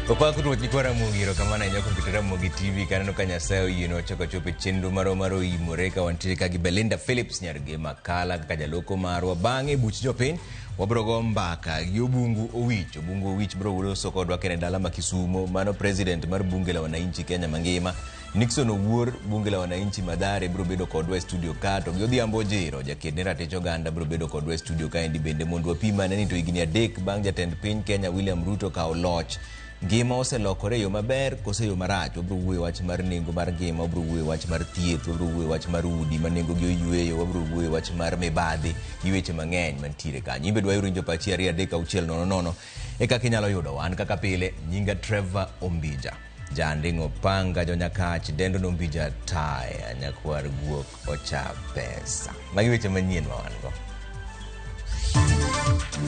Opak Ruoth nyikwa Ramogi erokamano ahinya kuom keto Ramogi TV kaneno ka Nyasaye oyienwa wachako wachopo e chenro marwa mar oimore ka wantiere ka gi Belinda Phillips nyar Gema Kala kaka jaloko marwa. Bang'e buch jopiny wabro go mbaka gi Obungu Owich. Obungu Owich bro loso kodwa kene dala ma Kisumo, mano president mar bunge la wananchi Kenya mangima. Nixon Owuor, bunge la wananchi Mathare bro bedo kodwa e studio ka, to gi Odhiambo Ojiro, jaked ne ratich oganda bro bedo kodwa e studio kaendi bende mondo wapim ane ni to higni adek bang' jatend piny Kenya William Ruto kawo loch, ngima oselokore e yo maber kose yo marach. Wabro wuoyo wach mar nengo mar ngima, wabro wuoyo wach mar thieth, wabro wuoyo wach mar udi ma nengogi oyueyo, wabro wuoyo wach mar mibadhi gi weche mang'eny mantiere kanyo. In be dwa winjo pachi 2 3 6 0 0 e kaka inyalo yudo wan kaka pile. Nyinga Trevor Ombija. Janding'o panga jonyakach dendo nombija taya nyakwar guok ocha pesa. Magi weche manyien ma wan go.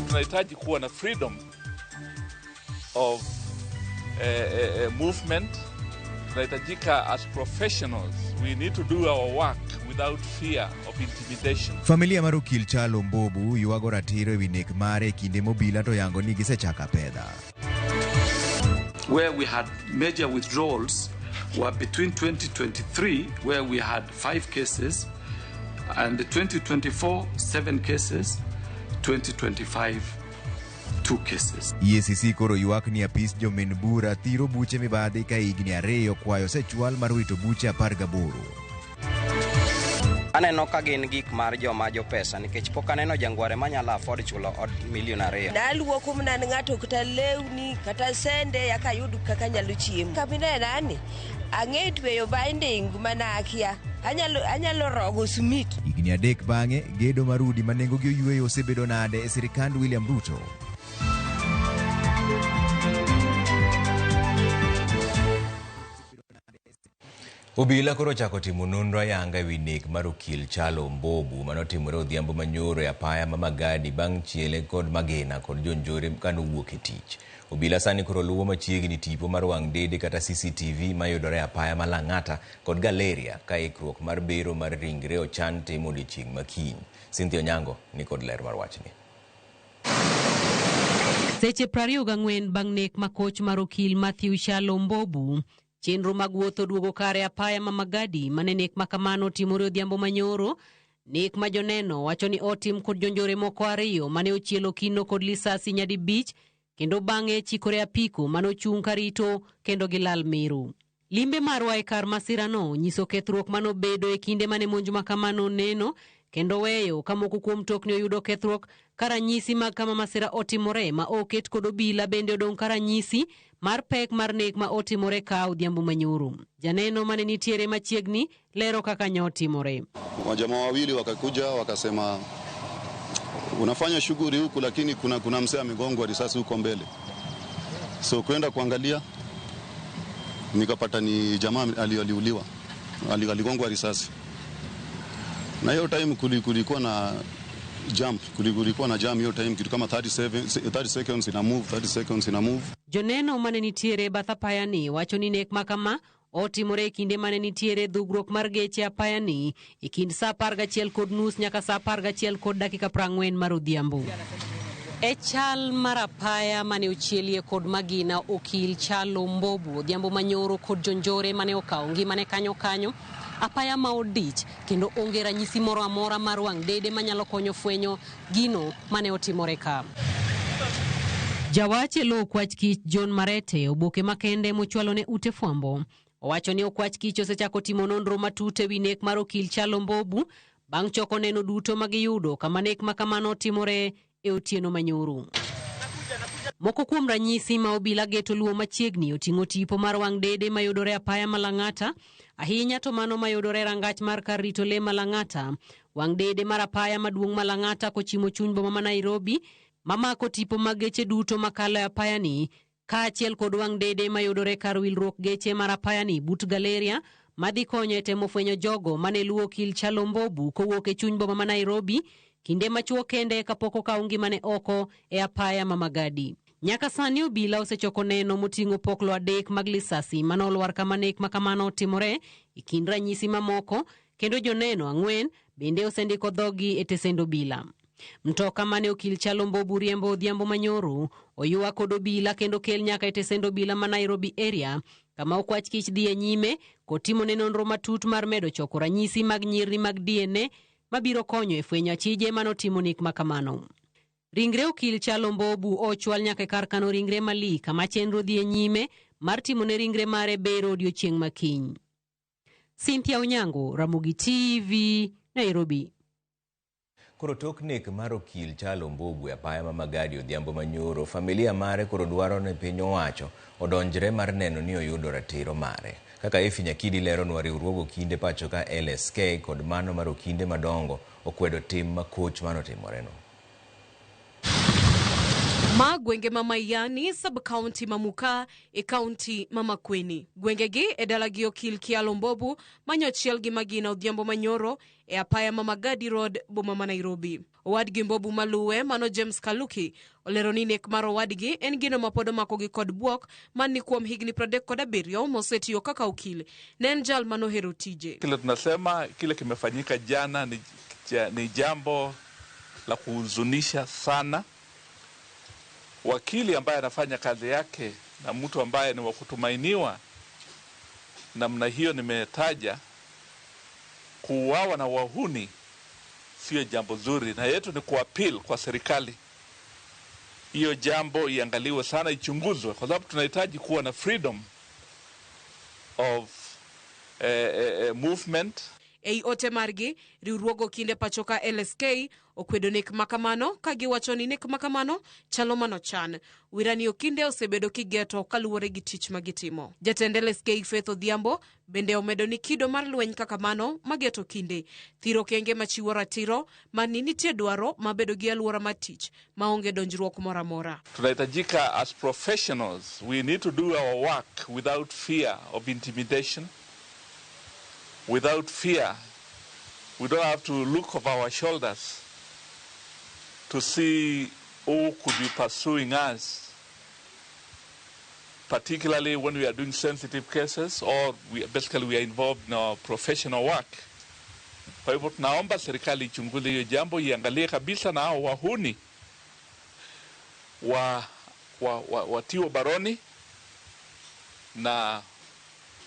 Tunahitaji kuwa na freedom of movement. Tunahitajika as professionals, we need to do our work without fear of intimidation. Familia mar okil Kyalo Mbobu ywago ratiro ewi nek mare e kinde mobila to yango ni gisechako apedha. Where we had major withdrawals were between 2023, where we had 5 cases, and 2024, 7 cases, 2025, 2 cases. EACC koro ywak ni apis jomin bura thiro buche mibadhi ka higni 2 kwayo osechwal mar wito buche 18. Aneno ka gin gik mar joma jopesa nikech pok aneno jangware manyalo afford chulo od milion 2. Naluoko mana ne ng'ato kata lewni kata sende aka ayud kaka anyalo chiemo. Kaminena ni ang'e tweyo binding mana akia. Anyalo rogo simiti. Higni 3 bang'e, gedo mar udi ma nengogi oyueyo osebedo nade e sirikand William Ruto? Obila koro ochako timo nonro ayanga ewi nek mar okil Kyalo Mbobu manotimore odhiambo manyoro e apaya ma Magadi bang' chiele kod magina kod jonjore kanowuok e tich. Obila sani koro luwo machiegni tipo mar wang' dede kata CCTV mayudore e apaya ma Lang'ata kod Galeria ka ikruok mar bero mar ringre ochan timo odiechieng' ma kiny. Cynthia Onyango ni kod ler mar wachni. Seche 24 bang' nek ma koch mar okil Matthew Kyalo Mbobu, chenro mag wuoth oduogo kare apaya ma Magadi mane nek ma kamano otimore odhiambo manyoro. Nek ma joneno wacho ni otim kod jonjore moko 2 mane ochielo kino kod lisasi nyadibich kendo bang'e chikore apiko mane ochung' karito kendo gilal Meru. Limbe marwa e kar masirano nyiso kethruok manobedo e kinde mane monj ma kamano neno kendo weyo ka moko kuom mtokni oyudo kethruok ka ranyisi mag kama masira otimore ma oket kod obila bende odong' ka ranyisi mar pek mar nek ma otimore ka odhiambo manyoro. Janeno mane nitiere machiegni lero kaka nyo otimore. Wajamaa wawili wakakuja wakasema unafanya shughuli huku lakini kuna mzee amegongwa risasi huko mbele. So kwenda kuangalia nikapata ni jamaa aliuliwa, aligongwa risasi. Na hiyo time kulikuwa na jump, kulikuwa na jam hiyo time kitu kama 30 seconds ina move, 30 seconds ina move. Joneno mane nitiere bath apaya ni wacho ni nek makama otimore e kinde mane nitiere dhugruok mar geche apaya ni e kind saa apar gachiel kod nus nyaka saa apar gachiel kod dakika prang'wen mar odhiambo. E chal mar apaya mane ochielie kod magina okil Kyalo Mbobu odhiambo manyoro kod jonjore mane okawo ngimane kanyo kanyo, apaya ma odich kendo onge ranyisi moro amora mar wang' dede manyalo konyo fwenyo gino mane otimore ka. Jawach e lo okwach kich John Marete oboke makende mochwalo ne ute fwambo owacho ni okwach kich osechako timo nonro matut ewi nek mar okil Kyalo Mbobu bang' choko neno duto magiyudo kama nek ma kamano otimore e otieno manyoro. Moko kuom ranyisi ma obila geto luwo machiegni oting'o tipo mar wang' dede mayudore apaya ma Lang'ata, ahinya to mano mayudore rangach mar kar rito le ma Lang'ata, wang' dede mar apaya maduong' ma Lang'ata kochimo chuny boma ma Nairobi, mamako tipo mag geche duto makalo e apaya ni, kaachiel kod wang' dede mayudore kar wilruok geche mar apaya ni but Galeria, madhi konyo e temo fwenyo jogo mane luwo okil Kyalo Mbobu kowuok e chuny boma ma Nairobi kinde machuok kende kapok okaw ngimane oko e apaya ma Magadi. Nyaka sani obila osechoko neno moting'o poklo 3 mag lisasi manolwar kama nek ma kamano otimore e kind ranyisi mamoko, kendo joneno 4 bende osendiko dhogi e tesend obila. Mtoka mane okil Kyalo Mbobu riembo odhiambo manyoro oywa kod obila kendo kel nyaka e tesend obila ma Nairobi area kama okwach kich dhi e nyime kotimo ne nonro matut mar medo choko ranyisi mag nyirni mag DNA mabiro konyo e fwenyo achije manotimo nek makamano. Ringre okil Kyalo Mbobu ochwal nyaka e kar kano ringre Malii kama chenro dhi e nyime mar timo ne ringre mare bero odiochieng' makiny. Cynthia Onyango, Ramogi TV, Nairobi. Koro tok nek mar okil Kyalo Mbobu e apaya ma Magadi odhiambo manyoro, familia mare koro dwaro ni piny owacho odonjre mar neno ni oyudo ratiro mare. Kaka Efi Nyakidi leronwa, riwruog okinde pacho ka LSK kod mano mar okinde madongo okwedo tim makoch manotimoreno. Ma gwenge ma Maiani, sub-county ma Mukaa e kaunti ma Makueni. Gwengegi e dala gi okil Kyalo Mbobu manyochiel gi magina odhiambo manyoro e apaya ma Magadi Road, boma ma Nairobi. Owadgi Mbobu maluwe mano James Kaluki olero ni nek mar owadgi en gino ma pod omakogi kod bwok man ni kuom higni 37 mosetiyo kaka okil ne en jal manohero tije. Kile tunasema kile kimefanyika jana ni jambo la kuhuzunisha sana. Wakili ambaye anafanya kazi yake na mtu ambaye ni wa kutumainiwa namna hiyo nimetaja, kuuawa na wahuni sio jambo zuri, na yetu ni kuappeal kwa serikali hiyo jambo iangaliwe sana, ichunguzwe, kwa sababu tunahitaji kuwa na freedom of movement. Ei ote margi, riwruog okinde pacho ka LSK okwedo nek makamano ka giwacho ni nek makamano chalo manochan. Wirani okinde osebedo kigeto kaluwore gi tich magitimo. Jatend LSK Faith Odhiambo bende omedo ni kido mar lweny kaka mano mageto kinde thiro kenge machiwo ratiro mani nitie dwaro mabedo gi alwora mar tich maonge donjruok moro amora. Tunahitajika as professionals, we need to do our work without fear of intimidation, without fear. We don't have to look over our shoulders to see who could be pursuing us, particularly when we are doing sensitive cases or we are involved in our professional work. Kwa hivyo tunaomba serikali ichunguze hiyo jambo, iangalie kabisa na hao wahuni watiwe baroni na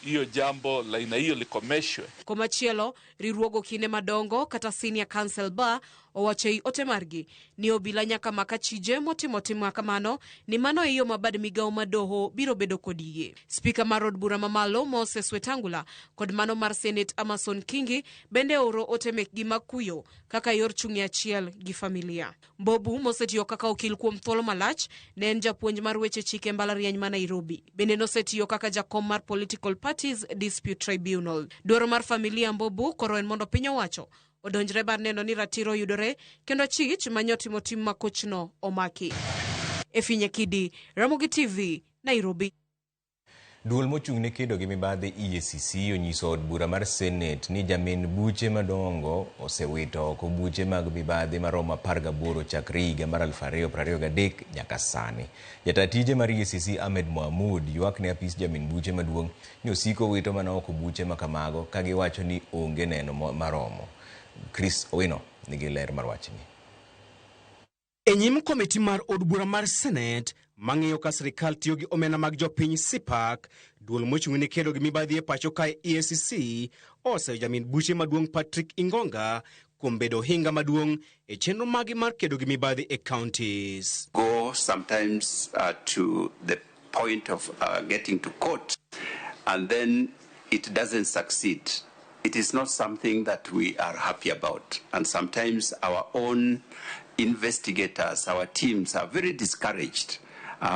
hiyo jambo la aina hiyo likomeshwe. Komachielo, riwruog okinde madongo kata Senior Counsel Bar owacho ei ote margi ni obila nyaka mak achije motimo tim makamano ni mano e yo ma bad migawo ma doho biro bedo kod yie. Spika mar od bura mamalo Moses Wetangula kod mano mar Senate Amason Kingi bende ooro ote mekgi mag kuyo kaka yor chung' e achiel gi familia. Mbobu mosetiyo kaka okil kuom thuolo malach ne en japuonj mar weche chike mbalariany ma Nairobi. Bende nosetiyo kaka jakom mar Political Parties Dispute Tribunal. Dwaro mar familia Mbobu koro en mondo piny owacho odonjre bar neno ni ratiro yudore kendo chich manyotimo tim makochno omaki. Efi Nyakidi, Ramogi TV, Nairobi. Duol mochung' ne kedo gi mibadhi EACC onyiso od bura mar Senate ni jamin buche madongo osewito oko buche mag mibadhi maromo 18 chakre higa mar 2023 nyaka sani. Jata tije mar EACC Ahmed Mohamud ywak ne apis jamin buche maduong' ni osiko wito mana oko buche makamago ka giwacho ni onge neno maromo. Chris Owino nigi ler mar wachni. E nyim komiti mar od bura mar Senate mang'iyo ka sirikal tiyo gi omenda mag jopiny CPAC, duol mochung' ne kedo gi mibadhi e pacho kae EACC oseyo jamin buche maduong' Patrick Ingonga kuom bedo ohinga maduong' e chenro mage mar kedo gi mibadhi e counties. Go sometimes to the point of getting to court and then it doesn't succeed. It is not something that we are happy about, and sometimes our own investigators, our teams are very discouraged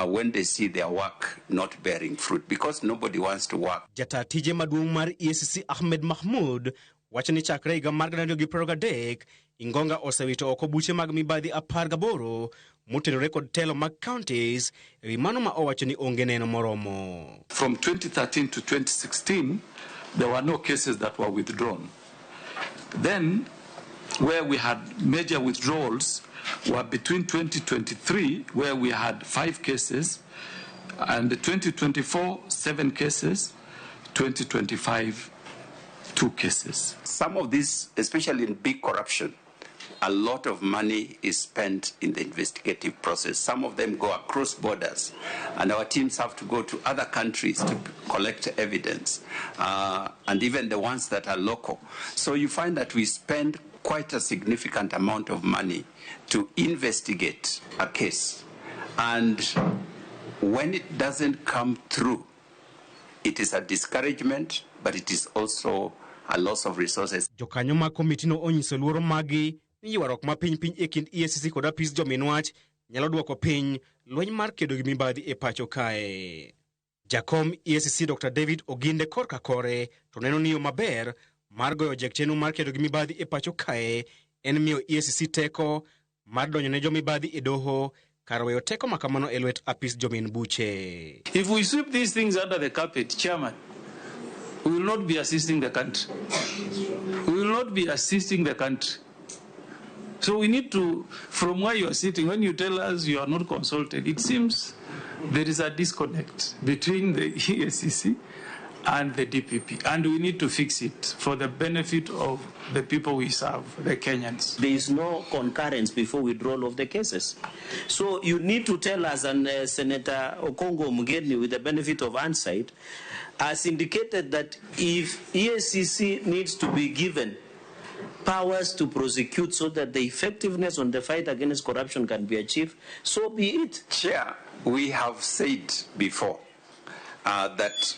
when they see their work not bearing fruit, because nobody wants to work. Jata tije maduong' mar EACC Ahmed Mahmoud wacho ni chakre higa mar 2023 Ingonga osewito oko buche mag mibadhi 18 motenore kod telo mag counties ewi mano ma owacho ni onge neno moromo. From 2013 to 2016 there were no cases that were withdrawn. Then where we had major withdrawals were between 2023, where we had 5 cases, and 2024, 7 cases, 2025, 2 cases. Some of these, especially in big corruption, A lot of money is spent in the investigative process. Some of them go across borders, and our teams have to go to other countries to collect evidence, and even the ones that are local. So you find that we spend quite a significant amount of money to investigate a case. And when it doesn't come through, it is a discouragement, but it is also a loss of resources. Jokanyo mag komitino onyiso luoro maggi ni ywaruok ma piny piny e kind EACC kod apis jomin wach nyalo dwoko piny lweny mar kedo gi mibadhi e pacho kae. Jakom EACC Dr. David Oginde korka kore to neno ni yo maber mar goyo jek chenro mar kedo gi mibadhi e pacho kae en miyo EACC teko mar donjo ne jomibadhi e doho kar weyo teko ma kamano e lwet apis jomin buche. If we sweep these things under the carpet, Chairman, we will not be assisting the country. We will not be assisting the country. So we need to, from where you are sitting, when you tell us you are not consulted, it seems there is a disconnect between the EACC and the DPP, and we need to fix it for the benefit of the people we serve, the Kenyans. There is no concurrence before withdrawal of the cases. So you need to tell us, and Senator Okongo Mugeni, with the benefit of hindsight, has indicated that if EACC needs to be given powers to prosecute so that the effectiveness on the fight against corruption can be achieved, so be it. Chair, we have said before that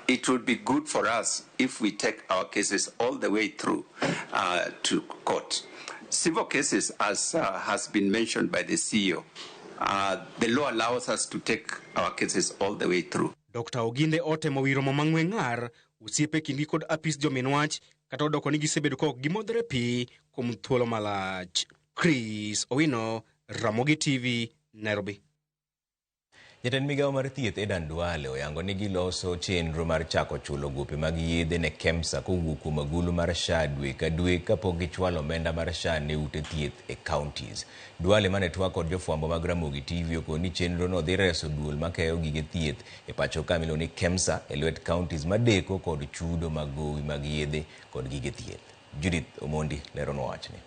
it would be good for us if we take our cases all the way through to court. Civil cases, as has been mentioned by the CEO, the law allows us to take our cases all the way through. Dr. Oginde otemo wiro mo mang'we ng'ar osiepe kindgi kod apis jomin wach kata odoko ni gisebedo ka ok gimodhore pi kuom thuolo malach. Chris Owino, Ramogi TV, Nairobi. Jatend migawo mar thieth Adan Duale oyango ni giloso chenro mar chako chulo gope mag yedhe ne KEMSA kowuok kuom agulu mar SHA dwe ka dwe kapok gichwalo omenda mar SHA ne ute thieth e counties. Duale mane twak kod jofwambo mag Ramogi TV okoni ni chenro no dhi reso duol makeyo gige thieth e pacho ka miluongo ni KEMSA e lwet counties madeko kod chudo mag gowi mag yedhe kod gige thieth. Judith Omondi leronwa wachni.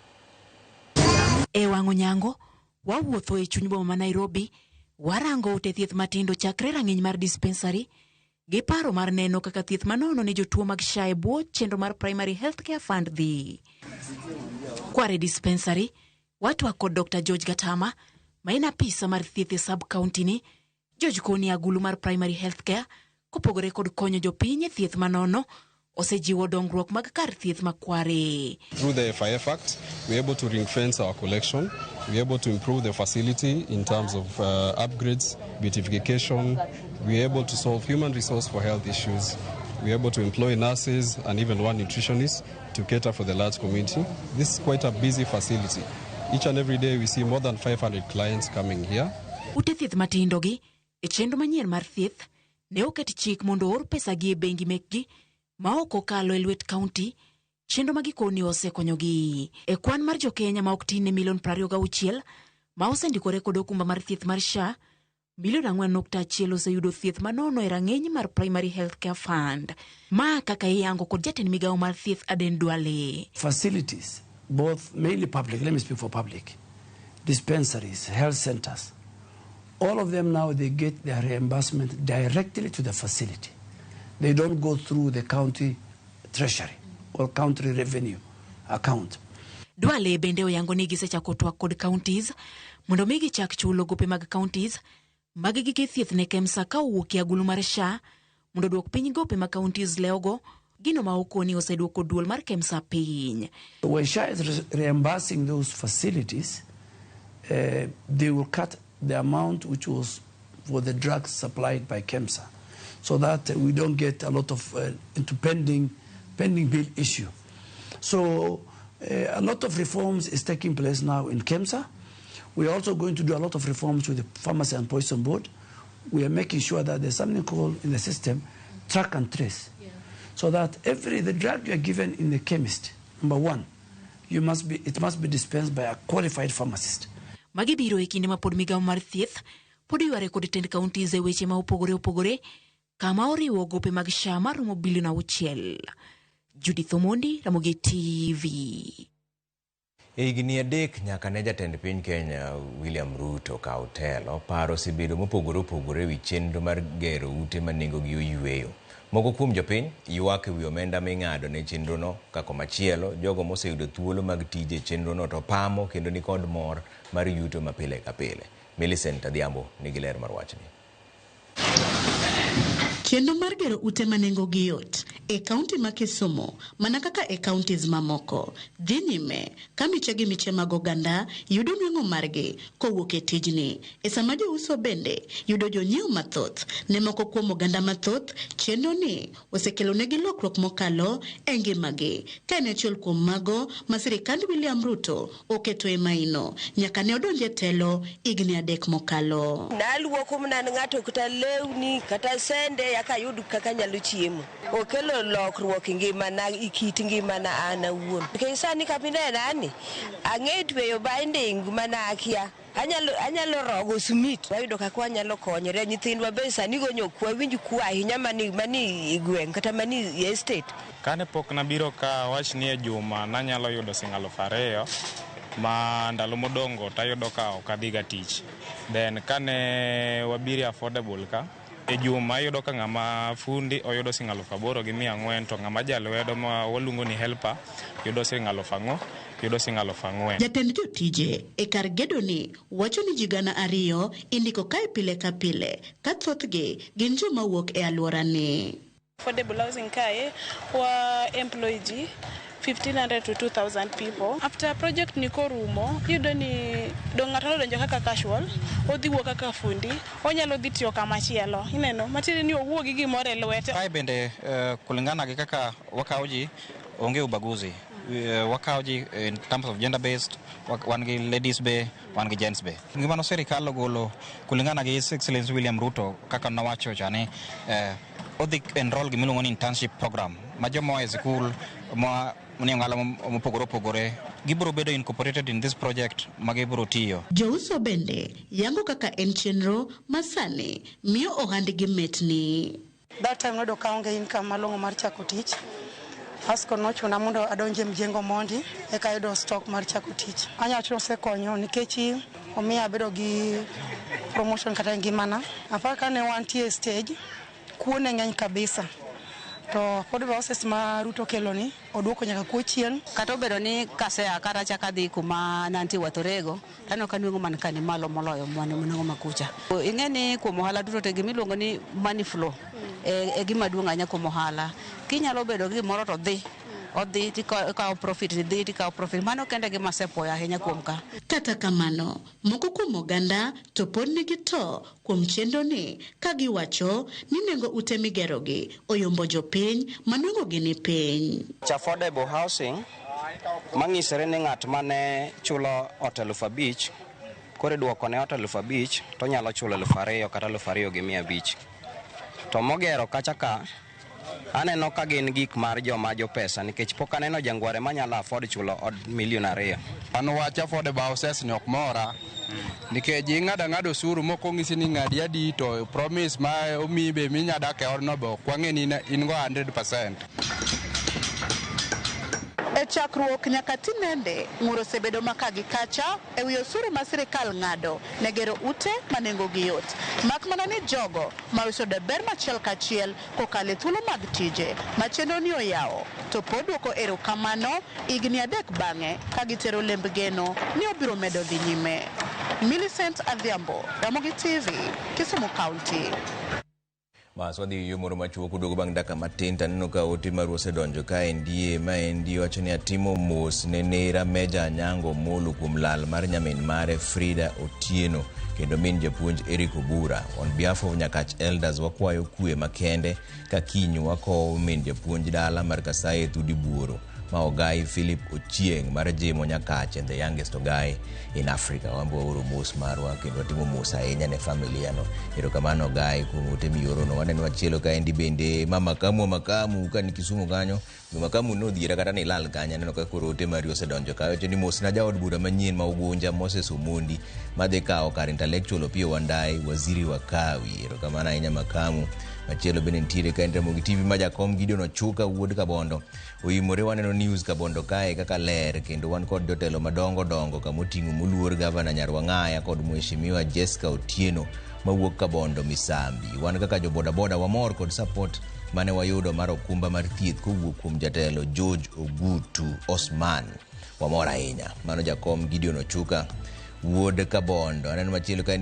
E wang' onyango, wawuotho e chuny boma ma Nairobi, warango ute thieth matindo chakre rang'iny mar dispensary gi paro mar neno kaka thieth manono ne jotuo mag SHA e bwo chenro mar Primary Healthcare Fund dhi. Kware dispensary, watwak kod Dr. George Gatama, ma en apisa mar thieth e sub county ni. George koni agulu mar Primary Healthcare kopogore kod konyo jopiny e thieth manono, osejiwo dongruok mag kar thieth ma Kware. Through the FIF Act, we're able to ring-fence our collection. We're able to improve the facility in terms of upgrades, beautification. We're able to solve human resource for health issues. We're able to employ nurses and even one nutritionist to cater for the large community. This is quite a busy facility. Each and every day we see more than 500 clients coming here. Ute thieth matindo gi, e chenro manyien mar thieth, ne oket chik mondo oor pesa gi e bengi mekgi ma ok okalo e lwet county, chenro ma gikoni osekonyogi. E kwan mar jokenya ma ok tin ne milion 26 ma osendikore kod okumba mar thieth mar SHA, milion 4.1 oseyudo thieth manono e rang'iny mar Primary Healthcare Fund. Ma kaka iyango kod jatend migawo mar thieth Aden Duale. Facilities, both mainly public, let me speak for public, dispensaries, health centers, all of them now they get their reimbursement directly to the facility. They don't go through the county treasury or county revenue account. Duale bende oyango ni gisechako twak kod counties mondo mi gichak chulo gope mag counties mag gige thieth ne KEMSA ka owuok e agulu mar SHA mondo duok piny gope ma counties lewogo, gino ma okoni oseduoko duol mar KEMSA piny. When SHA is reimbursing those facilities, they will cut the amount which was for the drugs supplied by KEMSA, so that we don't get a lot of into pending bill issue. So a lot of reforms is taking place now in KEMSA. We are also going to do a lot of reforms with the Pharmacy and Poison Board. We are making sure that there's something called in the system track and trace, so that the drug you are given in the chemist, number one, it must be dispensed by a qualified pharmacist. Magi biro e kinde ma pod migawo mar thieth pod yware kod tend counties e weche ma opogore opogore kama oriwo gope mag SHA maromo bilion 6. Judith Omondi, Ramogi TV. E higni 3 nyaka ne jatend piny Kenya William Ruto kaw telo, paro osebedo mopogore opogore ewi chenro mar gero ute ma nengogi oyueyo. Moko kuom jopiny ywak ewi omenda ming'ado ne chenrono, ka komachielo jogo moseyudo thuolo mag tije e chenrono to pamo kendo nikod mor mar yuto ma pile ka pile. Millicent Adhiambo nigi ler mar wachni. Chenro mar gero ute ma nengogi yot e kaunti ma Kisumu mana kaka e counties mamoko dhi nyime ka miche gi miche mag oganda yudo nweng'o margi kowuok e tijni. E sama jouso bende yudo jonyiewo mathoth, ne moko kuom oganda mathoth, chenro ni osekelo negi lokruok mokalo e ngimagi. Ka en achiel kuom mago ma sirikand William Ruto oketo e maino nyaka ne odonj e telo higni 3 mokalo. Naluoko mana ng'ato kata lewni kata sende eka ayud kaka anyalo chiemo. Okelo lokruok e ngimana, e kit ngimana an awuon. Nikech sani kama inena ni, ang'e tweyo binding mana akia. Anyalo rogo smit. Wayudo kaka wanyalo konyore. Nyithindwa be sani gonyo ok wawinj kuo ahinya mani e gweng' kata mani e estate. Kane pok nabiro ka awach ni e juma nanyalo yudo siling 2000 ma ndalo modongo tayudo ka ok adhiga tich. Then kane wabiro e affordable ka, e juma iyudo ka ng'ama fundi oyudo siling 8400 to ng'ama jalwedo ma waluongo ni helper yudo siling 4000, yudo siling 4000. Jatend jotije e kar gedoni wacho ni ji 2,000 indiko kae pile ka pile ka thothgi gin joma wuok e alworani. Affordable housing kae wa employ ji 1,500 to 2,000 people. After project ni korumo, iyudo ni dong' ng'ato nodonjo kaka casual, odhi wuok kaka fundi, onyalo dhi tiyo kama chielo. Ineno, matiende ni owuok gi gimoro e lwete. Kae bende kulingana gi kaka wakawo ji, onge ubaguzi. Wakawo ji in terms of gender based, wan gi ladies be, wan gi gents be. Gima no sirikal ogolo kulingana gi His Excellency William Ruto kaka nowacho cha ni odhi enroll gimiluongo ni internship program ma joma oa e sikul ma nie ong'ala mopogore opogore gibiro bedo incorporated in this project ma gibiro tiyo. Jouso bende yango kaka en chenro ma sani miyo ohandgi metni. That time noyudo ka aonge income malong'o mar chako tich. Asko nochuna mondo adonj e mjengo mondi eka ayudo stock mar chako tich. Anyalo wacho ni osekonyo nikech omiyo abedo gi promotion kata e ngimana. Aparo kane wantie e stage, kuo ne ng'eny kabisa. To affordable houses ma Ruto okelo ni oduoko nyaka kuo chien. Kata obedo ni kasea kata achako adhi kuma nantie Wathorego, taneno ka nweng'o man ka ni malo moloyo nweng'o ma kucha. Ing'e ni kuom ohala duto te gimiluongo ni money flow e gima duong' ahinya kuom ohala. Kinyalo bedo gi gimoro to dhi, odhi tikawo profit, dhi tikawo profit. Mano kende gima asepuoyo ahinya kuom ka. Kata kamano, moko kuom oganda to pod nigi to kuom chenro ni ka giwacho ni nengo ute migerogi oyombo jopiny ma nweng'ogi ni piny. Affordable housing manyisore ni ng'at mane chulo ot 5,000 koro iduoko ne ot 5,000 to onyalo chulo 2,000 kata 2,500. To mogero kacha ka aneno ka gin gik mar joma jopesa nikech pok aneno jangware manyalo afford chulo od 2 million. An wach affordable houses ni ok mora nikech ing'ado ang'ada osuru mok onyisi ni ng'adi adi to promise ma omiyi be minya dak e odno be ok wang'e ni in go 100%. E chakruok nyaka tinende, ng'ur osebedo maka gi kacha e wi osuru ma sirikal ng'ado ne gero ute ma nengogi yot. Mak mana ni jogo ma oseyudo ber machiel kachiel kokalo e thuolo mag tije ma chenro ni oyawo to pod duoko erokamano higni 3 bang'e ka gitero lemb geno ni obiro medo dhi nyime. Millicent Adhiambo, Ramogi TV, Kisumu County. Bas wadhi yo moro machuok uduogo bang' dakika matin to aneno ka ote maru osedonjo kaendi maendi wacho ni atimo mos ne nera Meja Anyango Omolo kuom lal mar nyamin mare Frida Otieno kendo min japuonj Eric Obura. On behalf of Nyakach Elders wakwayo kwe makende ka kiny wakowo min japuonj dala mar Kasaye Thudi Buoro ma Ogai Philip Ochieng' mar Jimo Nyakach and the youngest Ogai in Africa. Wambo waoro mos marwa kendo watimo mos ahinya ne familia no. Erokamano Ogai kuom ote miorono. Waneno machielo kaendi bende mama Kamu Makamu ka ni Kisumu kanyo. Makamu nodhiera kata ni lal kanyo aneno ka koro ote mari osedonjo ka. Wacho ni mos na jaod bura manyien ma Ugunja Moses Omondi madhi kawo kar intellectual Opiyo Wandayi waziri wa Kawi. Erokamano ahinya Makamu. Machielo bende nitiere ka en Ramogi TV ma jakom Gideon Ochuka wuod Kabondo oimore. Waneno news Kabondo kae kaka ler kendo wan kod jotelo madongo dongo kamoting'o moluor gavana Nyarwang'aya kod mheshimiwa Jessica Otieno mawuok Kabondo Misambi. Wan kaka jo bodaboda wamor kod support mane wayudo mar okumba mar thieth kowuok kuom jatelo George Ogutu Osman. Wamor ahinya. Mano jakom Gideon Ochuka wuod Kabondo. Aneno machielo ka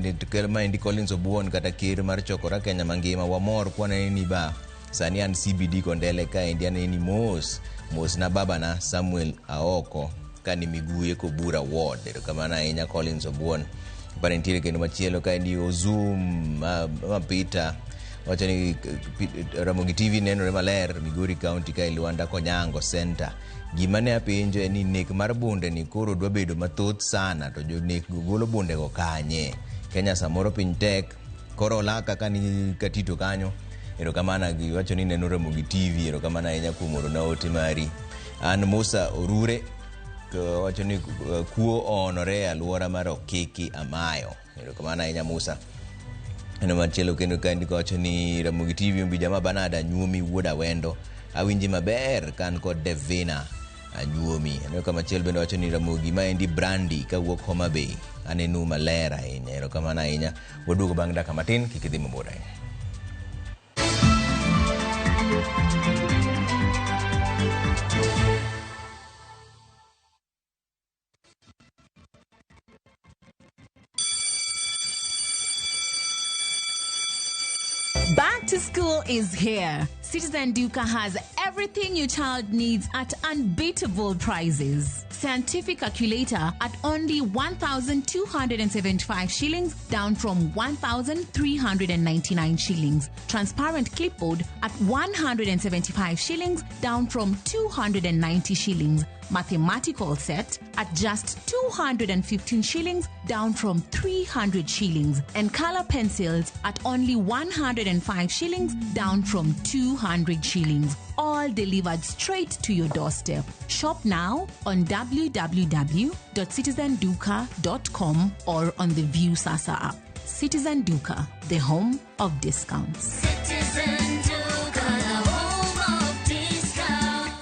maendi Collins Obuon kata ker mar Chokora Kenya mangima. Wamor kwanene ni ba sani an CBD Kondele kaendi anene ni mos mos na babana Samuel Aoko kani Miguye Kobura Ward. Erokamano ahinya Collins Obuon. Pare nitiere kendo machielo kaendi Ozum ma Peter wacho ni Ramogi TV nenore maler Migori County ka Luanda Konyango Center. Gima ne apenjo en ni nek mar bunde ni koro dwa bedo mathoth sana to jonek go golo bunde go kanye? Kenya samoro piny tek koro olaka kani katito kanyo. Erokamano giwacho ni neno Ramogi TV. Erokamano ahinya kuom orona ote mari. An Musa Orure wacho ni kuo oonore e alwora mar Okiki Amayo. Erokamano ahinya Musa. Neno machielo kendo kaendi wacho ni Ramogi TV ombi jamaa Bernard Anyuomi wuod Awendo. Awinji maber kan kod Devina Anyuomi. Aneno ka machielo bende wacho ni Ramogi maendi Brandi kawuok Homa Bay. Aneno maler ahinya. Erokamano ahinya. Waduogo bang' dakika matin kik idhi mabor ahinya. Back to school is here. Citizen Duka has everything your child needs at unbeatable prices. Scientific calculator at only 1,275 shillings, down from 1,399 shillings. Transparent clipboard at 175 shillings, down from 290 shillings. Mathematical set at just 215 shillings, down from 300 shillings. And color pencils at only 105 shillings, down from 200 shillings. All delivered straight to your doorstep. Shop now on www.citizenduka.com or on the View Sasa app. Citizen Duka, the home of discounts. Citizen Duka, the home of discount.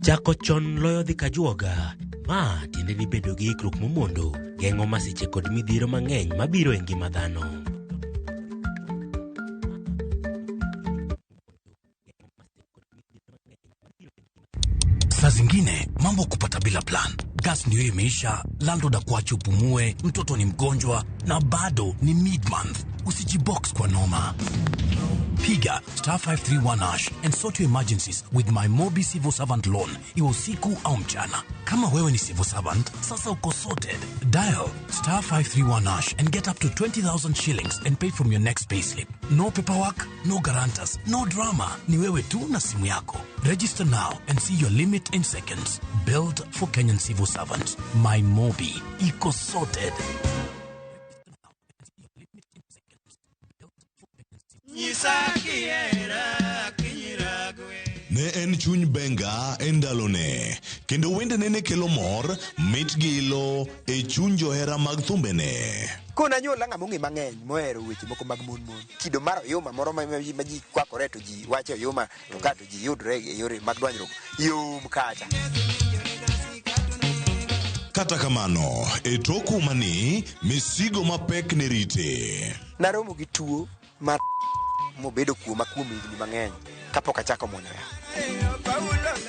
Chako chon loyo dhi kajuoga. Ma tiende ni bedo gi ikruok momondo geng'o masiche kod midhiero mang'eny mabiro e ngima dhano. Saa zingine mambo kupata bila plan. Gas ndio imeisha, landlord akuache upumue, mtoto ni mgonjwa na bado ni mid month. Usijibox kwa noma. Piga star 531 hash and sort your emergencies with my Mobi Civil Servant Loan, iwe usiku au mchana. Kama wewe ni civil servant, sasa uko sorted. Dial star 531 hash and get up to 20,000 shillings and pay from your next payslip. No paperwork, no guarantors, no drama. Ni wewe tu na simu yako. Register now and see your limit in seconds. Built for Kenyan civil servants. My Mobi. Iko sorted. Ne en chuny benga e ndalone kendo wendene ne kelo mor, mit gi ilo e chuny johera mag thumbene. Kona nyuola ng'ama ong'e mang'eny mohero weche moko mag mon mon. Kido mar oyuma moro ma ji kwakore to ji wacho oyuma to ka to ji yudre e yore mag dwanyruok yom kacha. Kata kamano, e tok umani, misigo mapek ne rite. Naromo gi tuo mar mobedo kuoma kuom higni mang'eny kapok achako muonyo yath.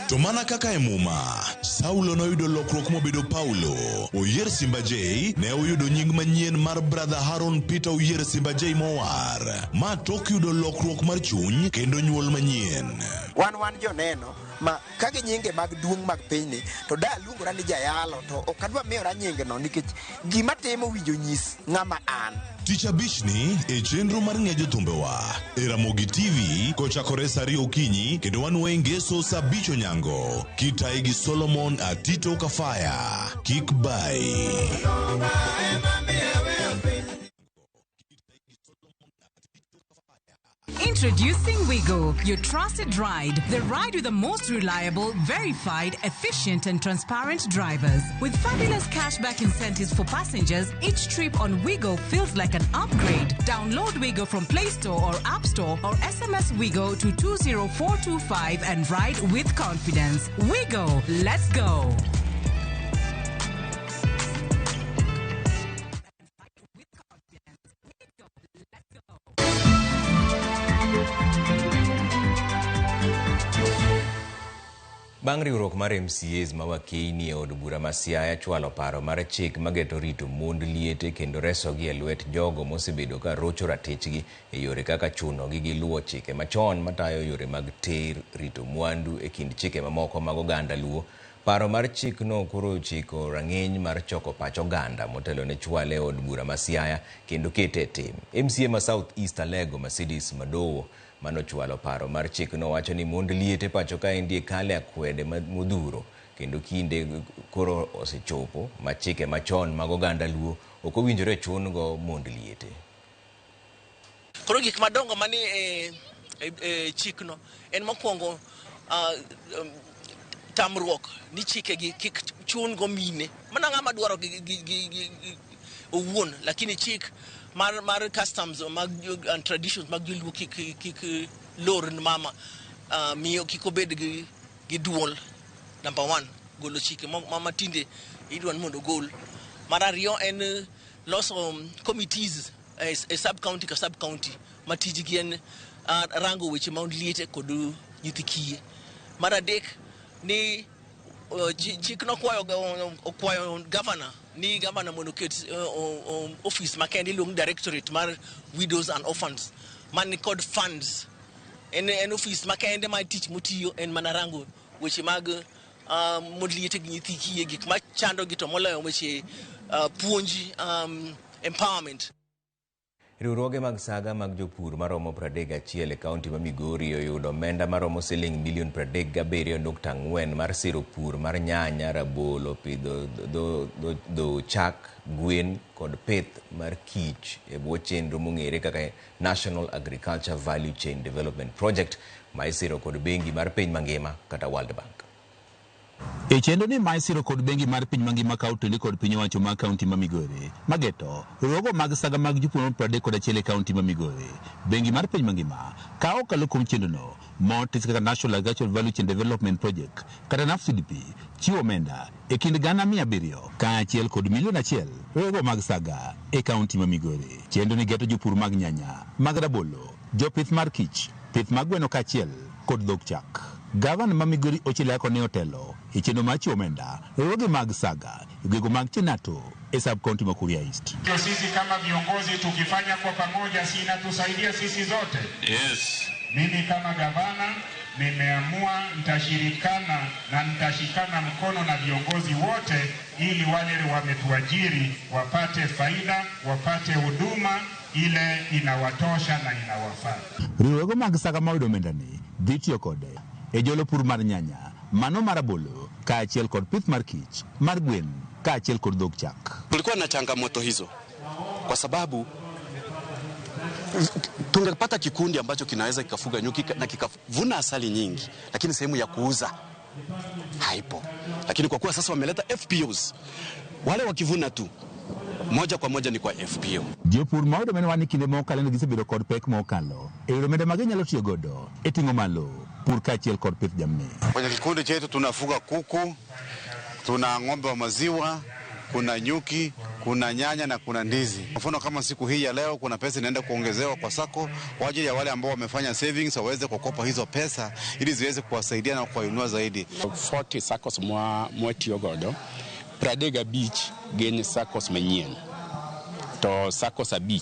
To mana kaka e Muma, Saulo noyudo lokruok mobedo Paulo. Oyier Simba J ne oyudo nying manyien mar Brother Haron Peter Oyier Simba J Mowar. Ma tok yudo lokruok mar chuny kendo nyuol manyien. Wan joneno ma ka gi nyinge mag duong' mag pinyni to da luongora ni jayalo to ok adwa miyora nyingno nikech gima timo winjo nyis ng'ama an. Tich abichni e chenro mar ng'e jothumbewa e Ramogi TV kochakore saa 2 okinyi kendo wanwoe ngeso saa 5 onyango kitayi gi Solomon Atito Kafaya. Kik bai. Introducing Wigo, your trusted ride. The ride with the most reliable, verified, efficient, and transparent drivers. With fabulous cashback incentives for passengers, each trip on Wigo feels like an upgrade. Download Wigo from Play Store or App Store or SMS Wigo to 20425 and ride with confidence. Wigo, let's go. Bang' riwruok mar MCAs ma Wakeini e od bura ma Siaya chwalo paro mar chik mageto rito mond liete kendo resogi e lwet jogo mosebedo ka rocho ratichgi e yore kaka chunogi gi luwo chike machon matayo yore mag ter rito mwandu e kind chike mamoko mag oganda Luo. Paro mar chikno koro ochiko rang'iny mar choko pach oganda motelo ne chwale e od bura ma Siaya kendo kete e tim. MCA ma South East Alego Mercedes Madowo manochwalo paro mar chikno wacho ni mond liete pacho kaendi kale akwede modhuro kendo kinde koro osechopo ma chike machon mag oganda Luo ok owinjore chun go mond liete. Koro gik madongo mani e chikno en mokwongo tamruok ni chikegi kik chun go mine mana ng'ama dwaro gi owuon, lakini chik mar customs mag and traditions mag joluo kik lor mama miyo kik obed gi duol. Number 1, golo chike ma tinde idwa ni mondo ogol. Mar ariyo en loso committees e sub county ka sub county ma tijgi en rango weche ma liete kod nyithi kiye. Mar adek ni chik nokwayo governor ni governor mondo oket office makende iluongo ni directorate mar widows and orphans man kod funds. En office makende ma tich motiyo en mana rango weche mag mond liete gi nyithi kiye, gik machando gi to moloyo weche puonj, empowerment. Riwruoge mag saga mag jopur maromo 31 e kaunti ma Migori oyudo omenda maromo siling milion 37.4 mar siro pur mar nyanya, rabolo, pidho dho chak, gwen kod pith mar kich e bwo chenro mong'ere kaka National Agriculture Value Chain Development Project ma isiro kod bengi mar piny mangima kata World Bank. E chenro ni ma isiro kod bengi mar piny mangima ka oteli kod piny owacho mar kaunti ma Migori mageto riwruoge mag saga mag jopur 31 e kaunti ma Migori. Bengi mar piny mangima ka okalo kuom chenrono motis kaka National Agricultural Value Chain Development Project kata NAFCDP chiwo omenda e kind 700,000 kaachiel kod 1 milion riwruoge mag saga e kaunti ma Migori. Chenro ni geto jopur mag nyanya, mag rabolo, jopith mar kich, pith mag gweno kaachiel kod dhok chak. Gavana ma Migori Ochilo Ayacko ne otelo e chenro mar chiwo omenda riwruoge mag saga e gwenge mag Chinato e sub county ma Kuria East. Sisi kama viongozi tukifanya kwa pamoja, si inatusaidia sisi zote? Yes. Mimi kama gavana nimeamua nitashirikana na nitashikana mkono na viongozi wote ili wale wametuajiri wapate faida, wapate huduma ile inawatosha na inawafaa. Riwruoge mag saga ma oyudo omenda ni dhi tiyo kode e jolo pur mar nyanya, mano mar rabolo, kaachiel kod pith mar kich, mar gwen, kaachiel kod dhok chak. Kulikuwa na changamoto hizo kwa sababu tungepata kikundi ambacho kinaweza kikafuga nyuki na kikavuna asali nyingi, lakini sehemu ya kuuza haipo. Lakini kwa kuwa sasa wameleta FPOs, wale wakivuna tu moja kwa moja ni kwa FPO. Jopur ma oyudo omenda ni kinde mokalo ne gisebedo kod pek mokalo e yudo omenda ma ginyalo tiyo godo e ting'o malo pur kaachiel kod pith jamni. Kwenye kikundi chetu tunafuga kuku, tuna ng'ombe wa maziwa, kuna nyuki, kuna nyanya na kuna ndizi. Mfano kama siku hii ya leo kuna pesa inaenda kuongezewa kwa sako kwa ajili ya wale ambao wamefanya savings waweze kukopa hizo pesa ili ziweze kuwasaidia na kuwainua zaidi. 40 SACCOs mwatiyo godo, 35 gin SACCOs manyien to SACCOs 5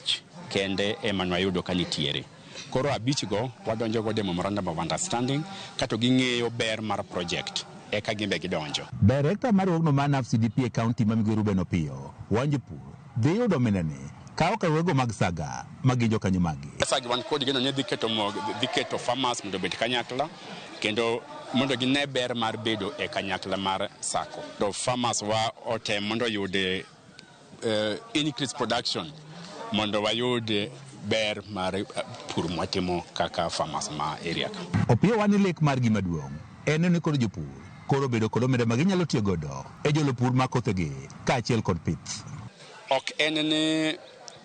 kende ema nwayudo ka nitiere. Koro 5 go wadonjo godo e memorandum of understanding kato ging'eyo ber mar project eka gimbe gidonjo. Director mar riwruogno mar NAFCDP e kaunti ma Migori Ruben Opiyo wacho jopur dhi yudo omenda ni ka okalo riwruoge mag saga ma gin jokanyo magi. Pesa gi wan kod geno ni dhi keto farmers mondo obed kanyakla kendo mondo gine ber mar bedo e kanyakla mar SACCO. To farmers wa otem mondo oyud increase production mondo wayud ber mar pur mwatimo kaka farmers ma area ka. Opiyo wani lek margi maduong' en ni koro jopur koro bedo kod omenda ma ginyalo tiyo godo e jolo pur mar kothegi kaachiel kod pith. Ok en ni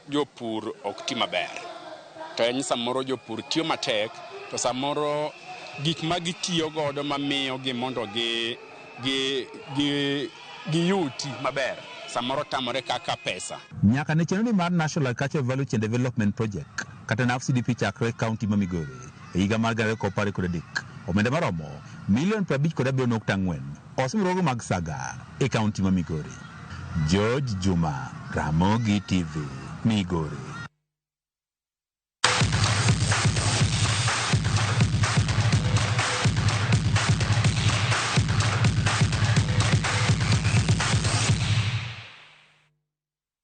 jopur ok ti maber, to en samoro jopur tiyo matek, to samoro gik ma gitiyo godo mamiyo gi mondo giyuti maber samoro tamore kaka pesa. Nyaka ne chenro mar National Agricultural Value Chain Development Project kata NAVCDP chakre kaunti ma Migori e higa mar 2013, omenda maromo milion 57.4 osemirogo mag saga e kaunti ma Migori. George Juma, Ramogi TV, Migori.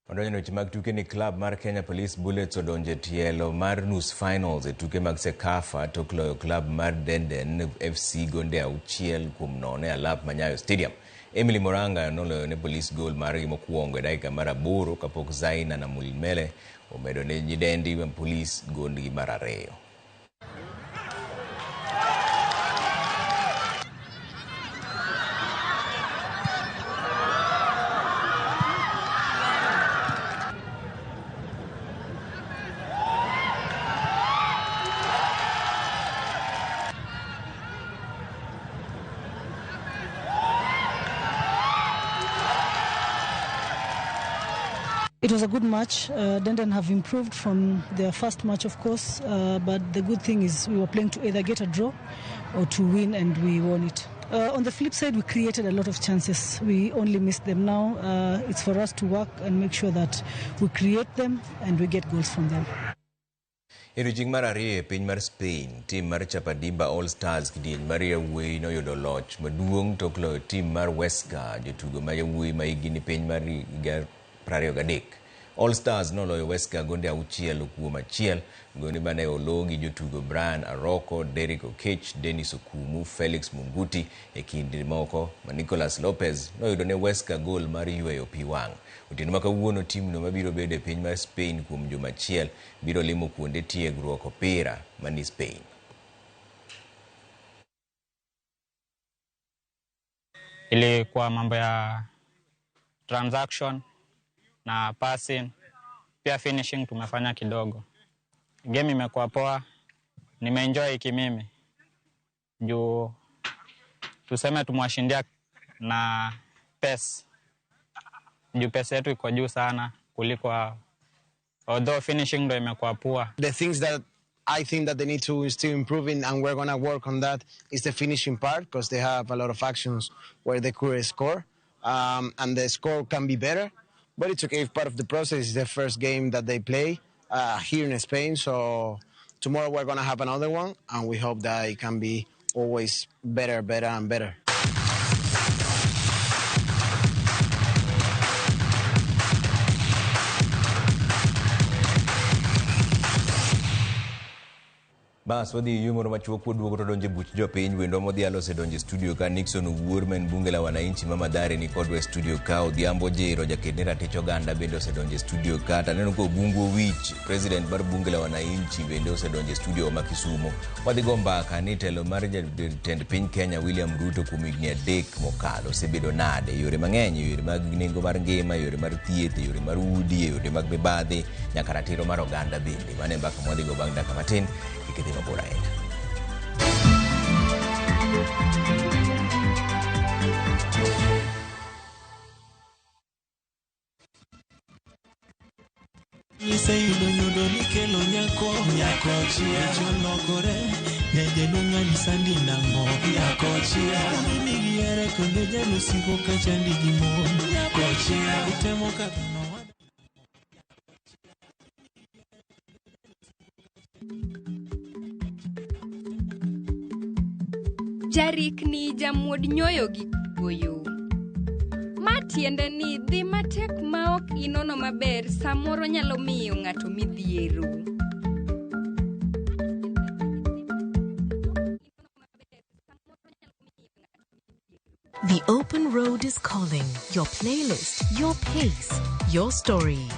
Odonjo weche mag tuke ni club mar Kenya Police Bullets odonjo e tielo mar nus finals e tuke mag CECAFA tok loyo club mar Denden FC gonde 6-0 e alap ma Nyayo Stadium. Emily Moranga noloyo ne Police goal margi mokwongo e dakika mar 8 kapok Zaina na Mulimele omedo ne nyidendi ma Police gondgi mar 2. It was a good match. Denden have improved from their first match, of course, but the good thing is we were playing to either get a draw or to win, and we won it. On the flip side, we created a lot of chances. We only missed them now. It's for us to work and make sure that we create them and we get goals from them. E odiechieng' mar ariyo e piny mar Spain, tim mar Chapadimba All Stars kidieny mar yawuoyi noyudo loch maduong' tok loyo tim mar Huesca, jotugo ma yawuoyi ma hikgi ni piny mar higa 23. All Stars noloyo Huesca gonde 6-1, gonde mane olo gi jotugo Brian Aroko, Derrick Okech, Dennis Okumu, Felix Munguti e kind moko ma Nicolas Lopez noyudo ne Huesca gol mar yweyo pi wang'. Otieno ma kawuono timno mabiro bedo e piny mar Spain kuom juma achiel biro limo kuonde tiegruok opira mani Spain. Ilikuwa mambo ya transaction na passing, pia finishing tumefanya kidogo. Game imekuwa poa, nimeenjoy kimimi. Juu tuseme tumewashindia na pesa. Juu pesa yetu iko juu sana kuliko, although finishing ndo imekuwa poa. The things that I think that they need to still improve in, and we're going to work on that, is the finishing part, because they have a lot of actions where they could score, and the score can be better. But it's okay, part of the process. Is the first game that they play here in Spain. So tomorrow we're going to have another one, and we hope that it can be always better, better, and better. Bas wadhi yo moro machuok waduogo to donje buch jopiny. Wendwa modhialo osedonjo e studio ka Nixon Owuor ma en bunge la wananchi ma Mathare ni kodwa e studio ka. Odhiambo Jero jaked ne ratich oganda bende osedonjo e studio ka. Taneno ka Obungu Owich, president mar bunge la wananchi bende osedonjo e studio ma Kisumo. Wadhi go mbaka ni telo mar jatend piny Kenya William Ruto kuom higni 3 mokalo osebedo nade e yore mang'eny, e yore mag nengo mar ngima, e yore mar thieth, e yore mar udi, e yore mag mibadhi, nyaka ratiro mar oganda bende. Mano e mbaka mwadhi go bang' dakika matin. Kik idhi mabor ahinya. Iseyudo nyundo mikelo nyako, nyako chia. Cholokore, jajaluong' sandi nang'o, nyako chia. Mimi gihere kendo jalusigo kachandi gi mon, nyako chia. Itemo kadho Jarikni jamuod nyoyo gi goyo. Ma tiende ni dhi matek ma ok inono maber samoro nyalo miyo ng'ato midhiero. The open road is calling. Your playlist, your pace, your story.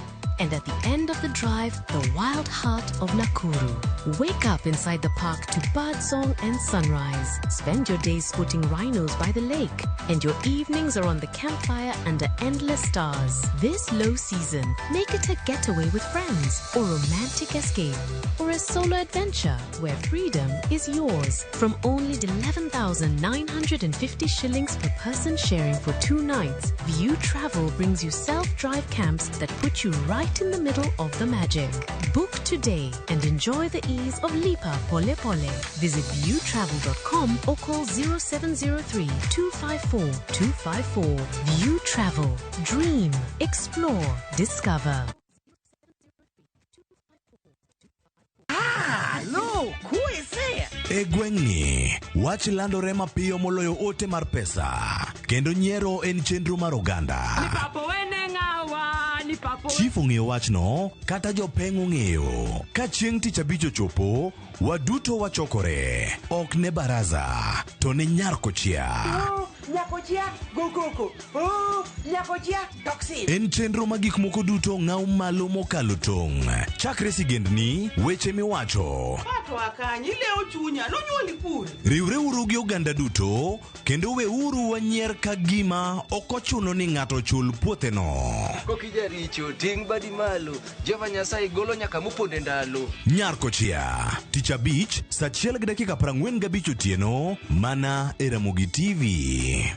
And at the end of the drive, the wild heart of Nakuru. Wake up inside the park to birdsong and sunrise. Spend your days spotting rhinos by the lake. And your evenings are on the campfire under endless stars. This low season, make it a getaway with friends, or romantic escape, or a solo adventure where freedom is yours. From only 11,950 shillings per person sharing for 2 nights, View Travel brings you self-drive camps that put you right in the middle of the magic. Book today and enjoy the ease of Lipa Pole Pole. Visit viewtravel.com or call 0703 254 254. View Travel. Dream, explore, discover. Hello, who is there? E gweng'ni, wach landore mapiyo moloyo ote mar pesa, kendo nyiero en chenro mar oganda. Chief ong'eyo wachno, kata jopeng' ong'eyo. Ka chieng' tich abich ochopo, waduto wachokore. Ok ne baraza, to ne nyar kochia. Nyakochia, go koko. Oh, nyakochia, toxic. En chenro ma gik moko duto ng'aw malo mokalo tong'. Chakre sigendni, weche miwacho. Pato akanyi, leo chunya, nonyuoli pur. Riwreuru gi oganda duto, kendo weuru wanyier ka gima ok ochuno ni ng'ato chul puotheno. Kokijaricho, ting' badi malo. Jehova Nyasaye golo nyaka moponde ndalo. Nyar kochia, tich abich, saa 1:45 otieno, mana e Ramogi TV.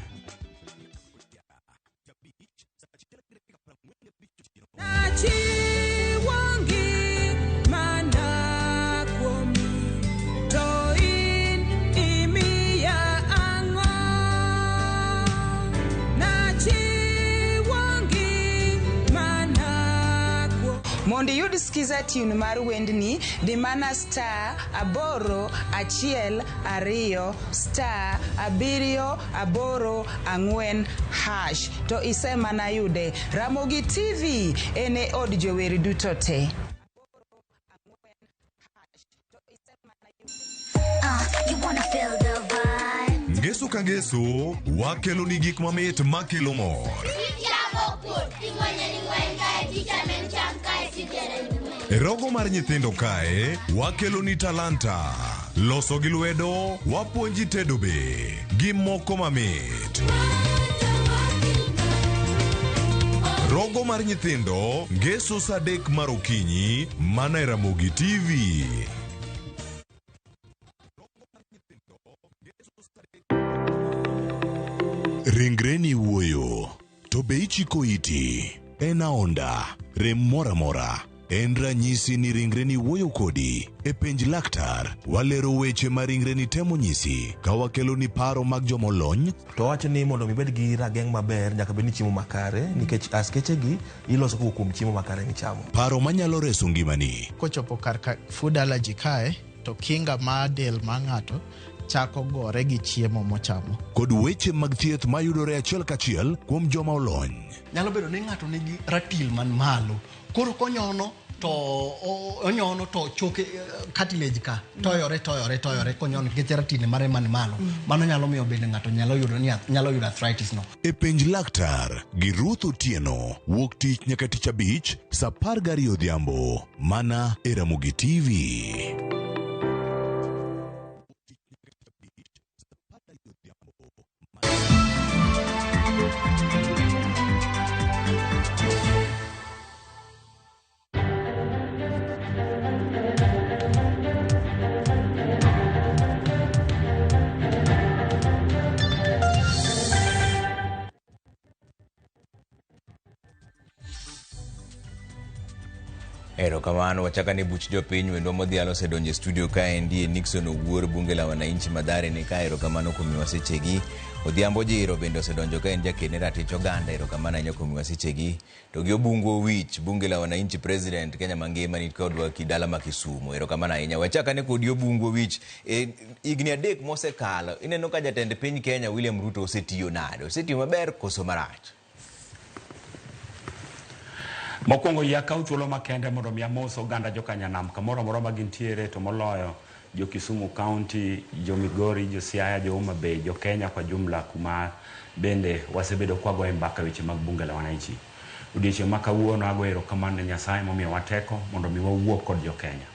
Mondo iyud skiza tune mar wendni, di mana *8 1 2 *7 8 4 hash to isemana yude. Ramogi TV en e od jower duto te. You wanna feel the vibe. Ngeso ka ngeso, wakelo ni gik mamit makelo mor. E rogo mar nyithindo kae, wakelo ni talanta. Loso gi lwedo, wapuonji tedo be, gi moko mamit. Rogo mar nyithindo, ngeso saa 3 mar okinyi, mana e Ramogi TV. Ringreni wuoyo, to be ichiko iti? En aonda, rem moro amora. En ranyisi ni ringreni wuoyo kodi. E penj laktar, walero weche ma ringreni temo nyisi, ka wakelo ni paro mag jomolony. To wacho ni mondo ibed gi rageng' maber nyaka bed ni chiemo makare, nikech askeche gi iloso kowuok kuom chiemo makare michamo. Paro manyalo reso ngimani. Kochopo kar ka food allergy kae, to kinga mar del mar ng'ato chako gore gi chiemo mochamo. Kod weche mag thieth mayudore achiel kachiel kuom joma olony. Nyalo bedo ni ng'ato nigi ratil man malo, koro konyono to onyono to choke cartilage ka toyore konyono nikech ratil mare man malo. Mano nyalo miyo bende ng'ato nyalo yudo arthritis no. E penj laktar gi Ruth Otieno, wuok tich nyaka tich abich saa 12 odhiambo, mana e Ramogi TV. Erokamano wachaka ne buch jopiny wendo modhialo osedonjo e studio kaendi Nixon Owuor bunge la wananchi Mathare ni ka erokamano kuom miwa sechegi. Odhiambo Jiro bende osedonjo ka en jakene ratich oganda erokamano ahinya kuom miwa sechegi. To gi Obungu Owich bunge la wananchi president Kenya mangima ni kodwa kidala ma Kisumu erokamano ahinya. Wachaka ne kodi Obungu Owich higni 3 mosekalo ineno ka jatend piny Kenya William Ruto osetiyo nade? Osetiyo maber koso marach? Mokwongo yie akaw thuolo makende mondo mi amos oganda jokanyanam kamoro amora ma gintiere to moloyo jo Kisumu County, jo Migori, jo Siaya, jo Homa Bay, jo Kenya kwa jumla kuma bende wasebedo kwagoye mbaka weche mag bunge la wananchi. Odiochieng' ma kawuono ago erokamano ne Nyasaye momiyowa teko mondo mi wawuo kod jo-Kenya.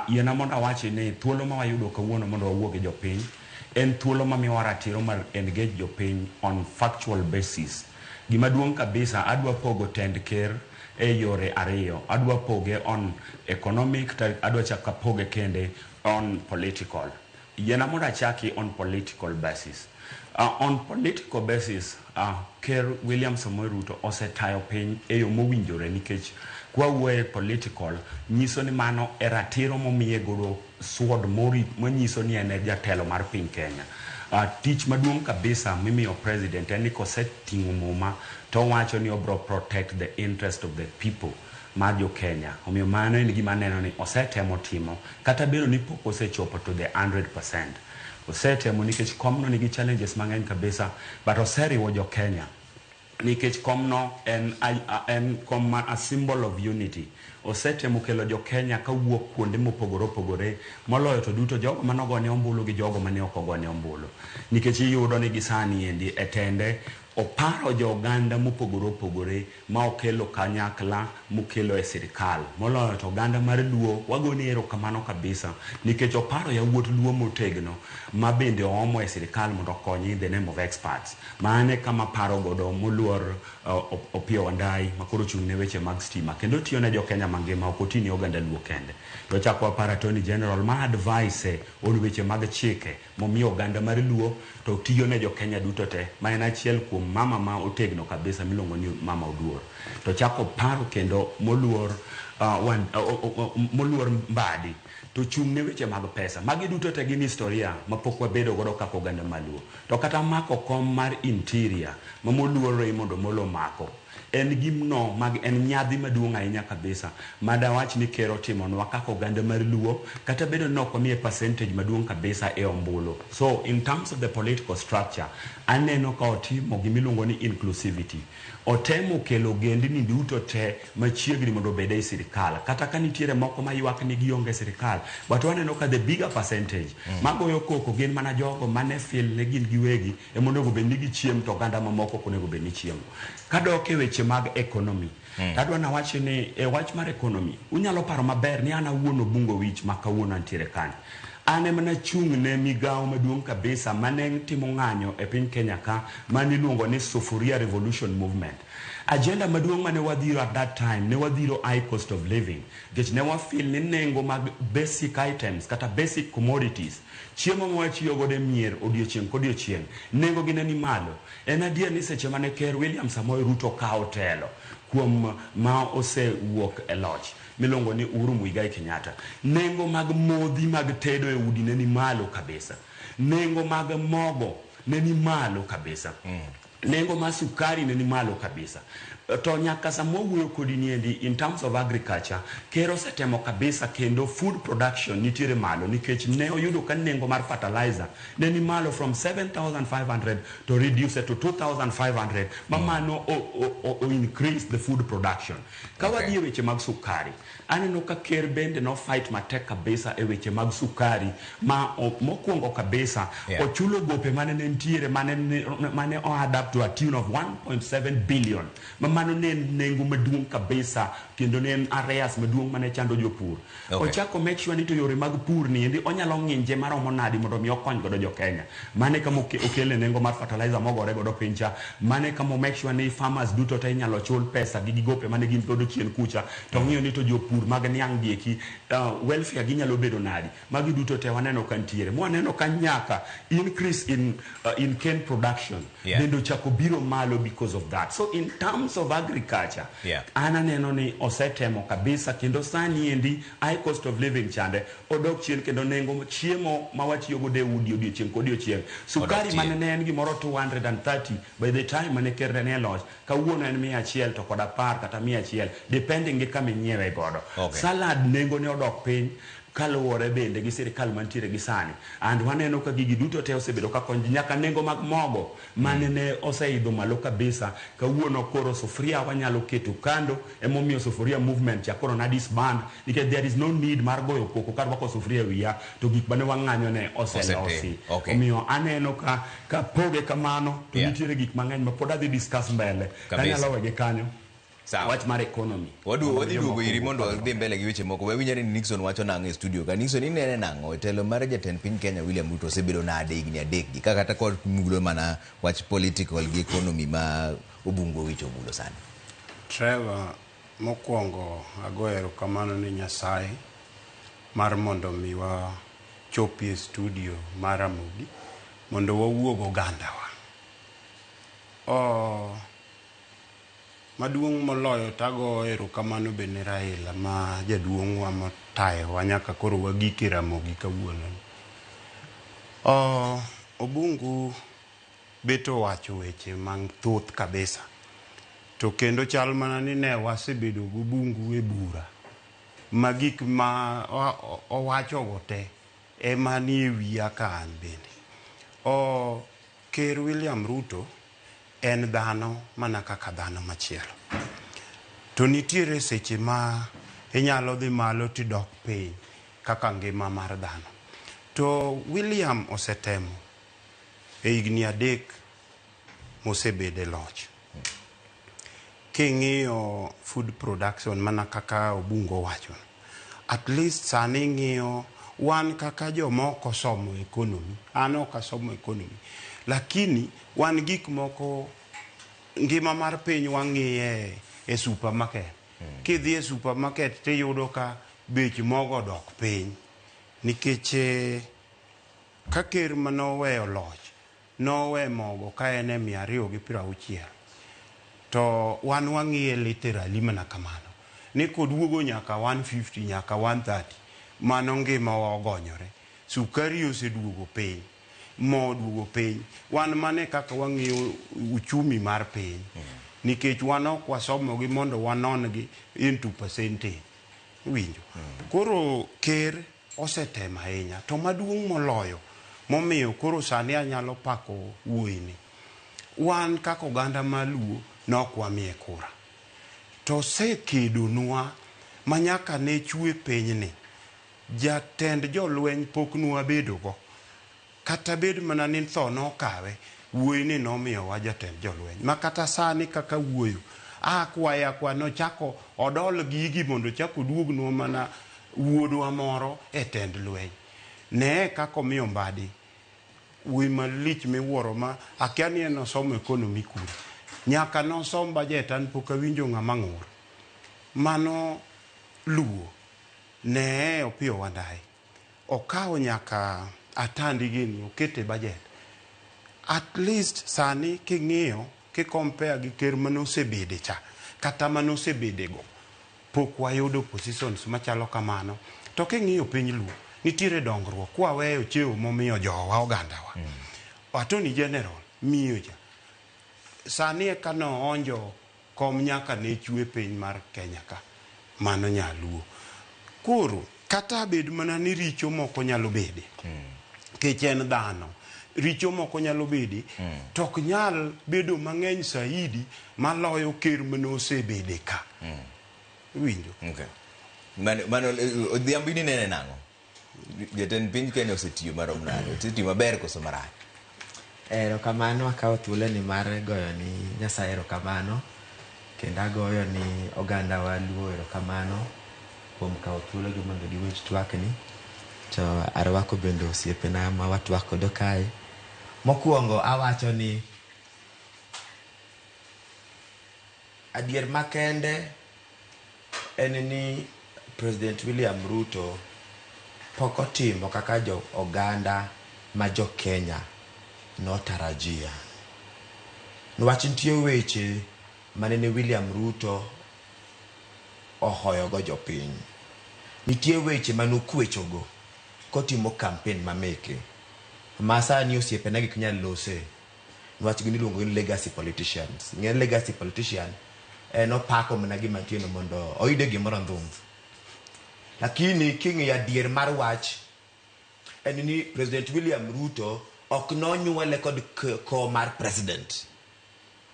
Yiena mondo awachi ni thuolo ma wayudo kawuono mondo wawuo gi jopiny en thuolo mamiyowa ratiro mar engage jopiny on factual basis. Gima duong' kabisa adwa pogo tend ker e yore ariyo. Adwa poge on economic to adwa chako apoge kende on political. Yiena mondo achaki on political basis. On political basis, Ker William Samoei Ruto osetayo piny e yo mowinjore nikech kwawuoyo e political nyiso ni mano e ratiro momiye godo sword manyiso ni en e jatelo mar piny Kenya. Tich maduong' kabisa mimiyo president en ni koseting'o muma to owacho ni obro protect the interest of the people mar jo Kenya. Omiyo mano en gima aneno ni osetemo timo kata bedo ni pok osechopo to the 100%. Osetemo nikech komno nigi challenges mang'eny kabisa but oseriwo jo Kenya nikech komno en kom ma a symbol of unity. Osetemo kelo jo Kenya kawuok kuonde mopogore opogore moloyo to duto jogo manogone ombulu gi jogo mane ok ogone ombulu. Nikech iyudo ni gisani endi e tende oparo jo oganda mopogore opogore ma okelo kanyakla mokelo e sirikal. Moloyo to oganda mar Luo wagone erokamano kabisa nikech oparo yawuot Luo motegno ma bende oomo e sirikal mondo okony in the name of experts. Mano e kama paro godo moluor Opiyo Wandayi ma koro ochung' ne weche mag stima kendo tiyo ne jo Kenya mangima ok oti ne oganda Luo kende. To chako waparo Attorney General ma advise on weche mag chike momiyo oganda mar Luo to tiyo ne jo Kenya duto te ma en achiel kuom mama ma otegno kabisa miluongo ni Mama Oduor. To chako paro kendo moluor moluor Mbadi to chung' ne weche mag pesa. Magi duto te gin historia ma pok wabedo godo kaka oganda maluo. To kata mako kom mar interior ma moluor Raymond Omolo omako en gimno mag en nyadhi maduong' ahinya kabisa ma dawach ni ker otimonwa kaka oganda mar Luo kata bedo ni ok wamiye percentage maduong' kabisa e ombulu. So in terms of the political structure aneno ka otimo gimiluongo ni inclusivity. Otemo kelo ogendni duto te machiegni mondo obed ei sirikal. Kata ka nitiere moko maywak ni gionge sirikal, but waneno ka the bigger percentage magoyo koko gin mana jogo mane feel ne gin giwegi ema onego bed ni gichiem to oganda mamoko ok onego bed ni chiemo. Kadok e weche mag economy, tadwa nawach ni e wach mar economy, unyalo paro maber ni an awuon Obungo Wich ma kawuono antiere kani. An ema nachung' ne migawo maduong' kabisa mane timo ng'anyo e piny Kenya ka mane iluongo ni Sufuria Revolution Movement. Agenda maduong' mane wadhiro at that time ne wadhiro high cost of living nikech ne wa feel ni nengo mag basic items kata basic commodities chiemo ma watiyo godo e mier odiochieng' kodiochieng' nengo gi ne ni malo. En adier ni seche mane Ker William Samoei Ruto okawo telo kuom ma osewuok e loch miluongo ni Uhuru Muigai Kenyatta, nengo mag modhi mag tedo e udi ne ni malo kabisa. Nengo mag mogo ne ni malo kabisa. Nengo mar sukari ne ni malo kabisa. To nyaka sama wawuoyo kodi niendi in terms of agriculture, ker osetemo kabisa kendo food production nitiere malo nikech ne oyudo ka nengo mar fertilizer ne ni malo from 7,500 to reduce to 2,500 ma mano o increase the food production. Ka wadhi e weche mag sukari, aneno ka ker bende no fight matek kabisa e weche mag sukari ma mokwongo kabisa ochulo gope mane ne nitiere mane o add up to a tune of 1.7 billion ma mano ne en nengo maduong' kabisa kendo ne en arrears maduong' mane chando jopur. Ochako make sure ni to yore mag pur ni endi onyalo ng'inje maromo nadi mondo mi okony godo jo Kenya. Mane kama okele nengo mar fertilizer mogore godo piny cha. Mane kama make sure ni farmers duto te inyalo chul pesa gi gope mane gin godo chien kucha. To ng'iyo ni to jopur mag niang' gi eki welfare gi nyalo bedo nadi. Magi duto te waneno ka nitiere. Mwaneno ka nyaka increase in cane production bende ochako biro malo because of that. So in terms of agriculture, an aneno ni osetemo kabisa kendo sani endi high cost of living chande odok chien kendo nengo chiemo ma watiyo godo e udi odiochieng' kodiochieng'. Sukari mane ne en gimoro 230 by the time mane ker ne e loch, kawuono en 100 to kod 10 kata 100 depending gi kama inyiewe godo. Salad nengo ne odok piny kaluwore bende gi sirikal mantiere gi sani. And waneno ka gigi duto te osebedo ka konyo nyaka nengo mag mogo mane ne oseidho malo kabisa. Kawuono koro sufuria wanyalo keto kando, emomiyo sufuria movement cha koro na disband nikech there is no need mar goyo koko kar rwako sufuria e wiya to gik mane wang'anyo ne oselosi. Omiyo aneno ka poge kamano to nitiere gik mang'eny ma pod adhi discuss mbele. Kanyalo wegi kanyo. Wach mar economy. Wadhi duogo iri mondo wadhi mbele gi weche moko. Wawinjo ni Nixon wacho nang'o e studio ka. Nixon inene nang'o? Telo mar jatend piny Kenya William Ruto osebedo nade higni adek gi? Kaka kata kod mulo mana wach political gi economy ma Obungu Owich omulo sani. Trevor, mokwongo ago erokamano ne Nyasaye mar mondo mi wachopi e studio mar Ramogi mondo wawuo gogandawa. Maduong' moloyo tago erokamano be ne Raila ma jaduong'wa motayowa nyaka koro wagik e Ramogi kawuono. Obungu bet owacho weche mathoth kabisa. To kendo chal mana ni ne wasebedo gobungu e bura ma gik ma owachogo te ema nie wiya ka an bende. Ker William Ruto en dhano mana kaka dhano machielo. To nitiere seche ma inyalo dhi malo tidok piny kaka ngima mar dhano. To William osetemo e higni 3 mosebede loch. King'iyo food production mana kaka Obungo wacho, at least sani ing'iyo wan kaka jomoko somo economy, an ok asomo economy, lakini wan gik moko ngima mar piny wang'iye e supermarket. Kidhi e supermarket tiyudo ka bech mogo odok piny nikech ka ker manoweyo loch nowe mogo ka en e 260 to wan wang'iye literally mana kamano ni koduogo nyaka 150 nyaka 130 mano ngima wa ogonyore. Sukari oseduogo piny, mo oduogo piny. Wan mane kaka wang'iyo uchumi mar piny nikech wan ok wasomogi mondo wanon gi into percentage. Winjo? Koro ker osetemo ahinya to maduong' moloyo momiyo koro sani anyalo pako wuoyini, wan kaka oganda maluo nok wamiye kura to osekedonwa ma nyaka ne chwe pinyni. Jatend jolweny pok nwabedogo kata bed mana ni tho nokawe, wuoyini nomiyowa jatend jolweny ma kata sani kaka wuoyo akwaye akwa nochako odol gigi mondo ochak oduognwa mana wuodwa moro e tend lweny. Ne kaka omiyo Mbadi wuoyi malich miwuoro ma akia ni en osomo economy kure. Nyaka nosom budget an pok awinjo ng'ama ng'ur. Mano Luo ne Opiyo Wandayi okawo nyaka Atandi gini okete budget. At least sani king'iyo kikompare gi ker manosebede cha kata manosebede go pok wayudo positions machalo kamano. To king'iyo piny Luo nitiere dongruok kwaweyo cheo momiyo jowa ogandawa. Attorney General miyo cha sani eka noonjo kom nyaka ne chwe piny mar Kenya ka mano nyaluo. Koro kata bed mana ni richo moko nyalo bede nikech en dhano, richo moko nyalo bede to ok nyal bedo mang'eny saidi maloyo ker manosebede ka. Winjo? Okay. Mano Odhiambo in inene nang'o? Jatend piny Kenya osetiyo marom nade? Osetiyo maber koso marach? Erokamano, akawo thuoloni mar goyo ni Nyasaye erokamano kendo agoyo ni oganda wa Luo erokamano kuom kawo thuologi mondo giwinj twakni. To arwako bende osiepena ma watwak godo kae. Mokwongo awacho ni adier makende en ni President William Ruto pok otimo kaka jo oganda ma jo Kenya notarajia. Niwach nitie weche manene William Ruto ohoyogo jopiny. Nitie weche manokwechogo kotimo campaign mameke. Ma sani osiepena gi ok nyal lose. Niwach gin iluongo ni legacy politicians. Ing'e legacy politician en opako mana gima nitie no mondo oyude gimoro ndhumth. Lakini king'iyo adier mar wach en ni President William Ruto ok nonyuole kod kom mar president.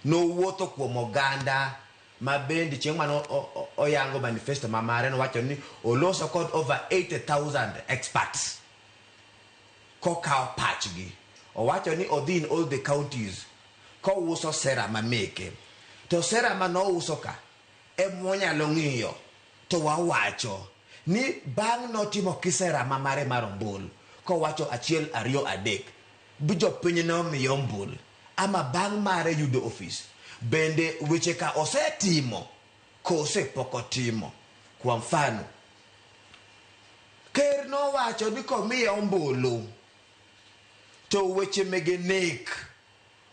Nowuotho kuom oganda ma bende chieng' mane oyango manifesto ma mare nowacho ni oloso kod over 80,000 experts kokawo pachgi. Owacho ni odhi in all the counties kouso sera mameke. To sera manouso ka ema wanyalo ng'iyo to wawacho ni bang' notimo kisera ma mare mar ombulu kowacho achiel ariyo adek bi jopiny ne omiye ombulu ama bang' mare yudo ofis bende weche ka osetimo kose pok otimo. Kwa mfano ker nowacho ni komiye ombulu to weche mege nek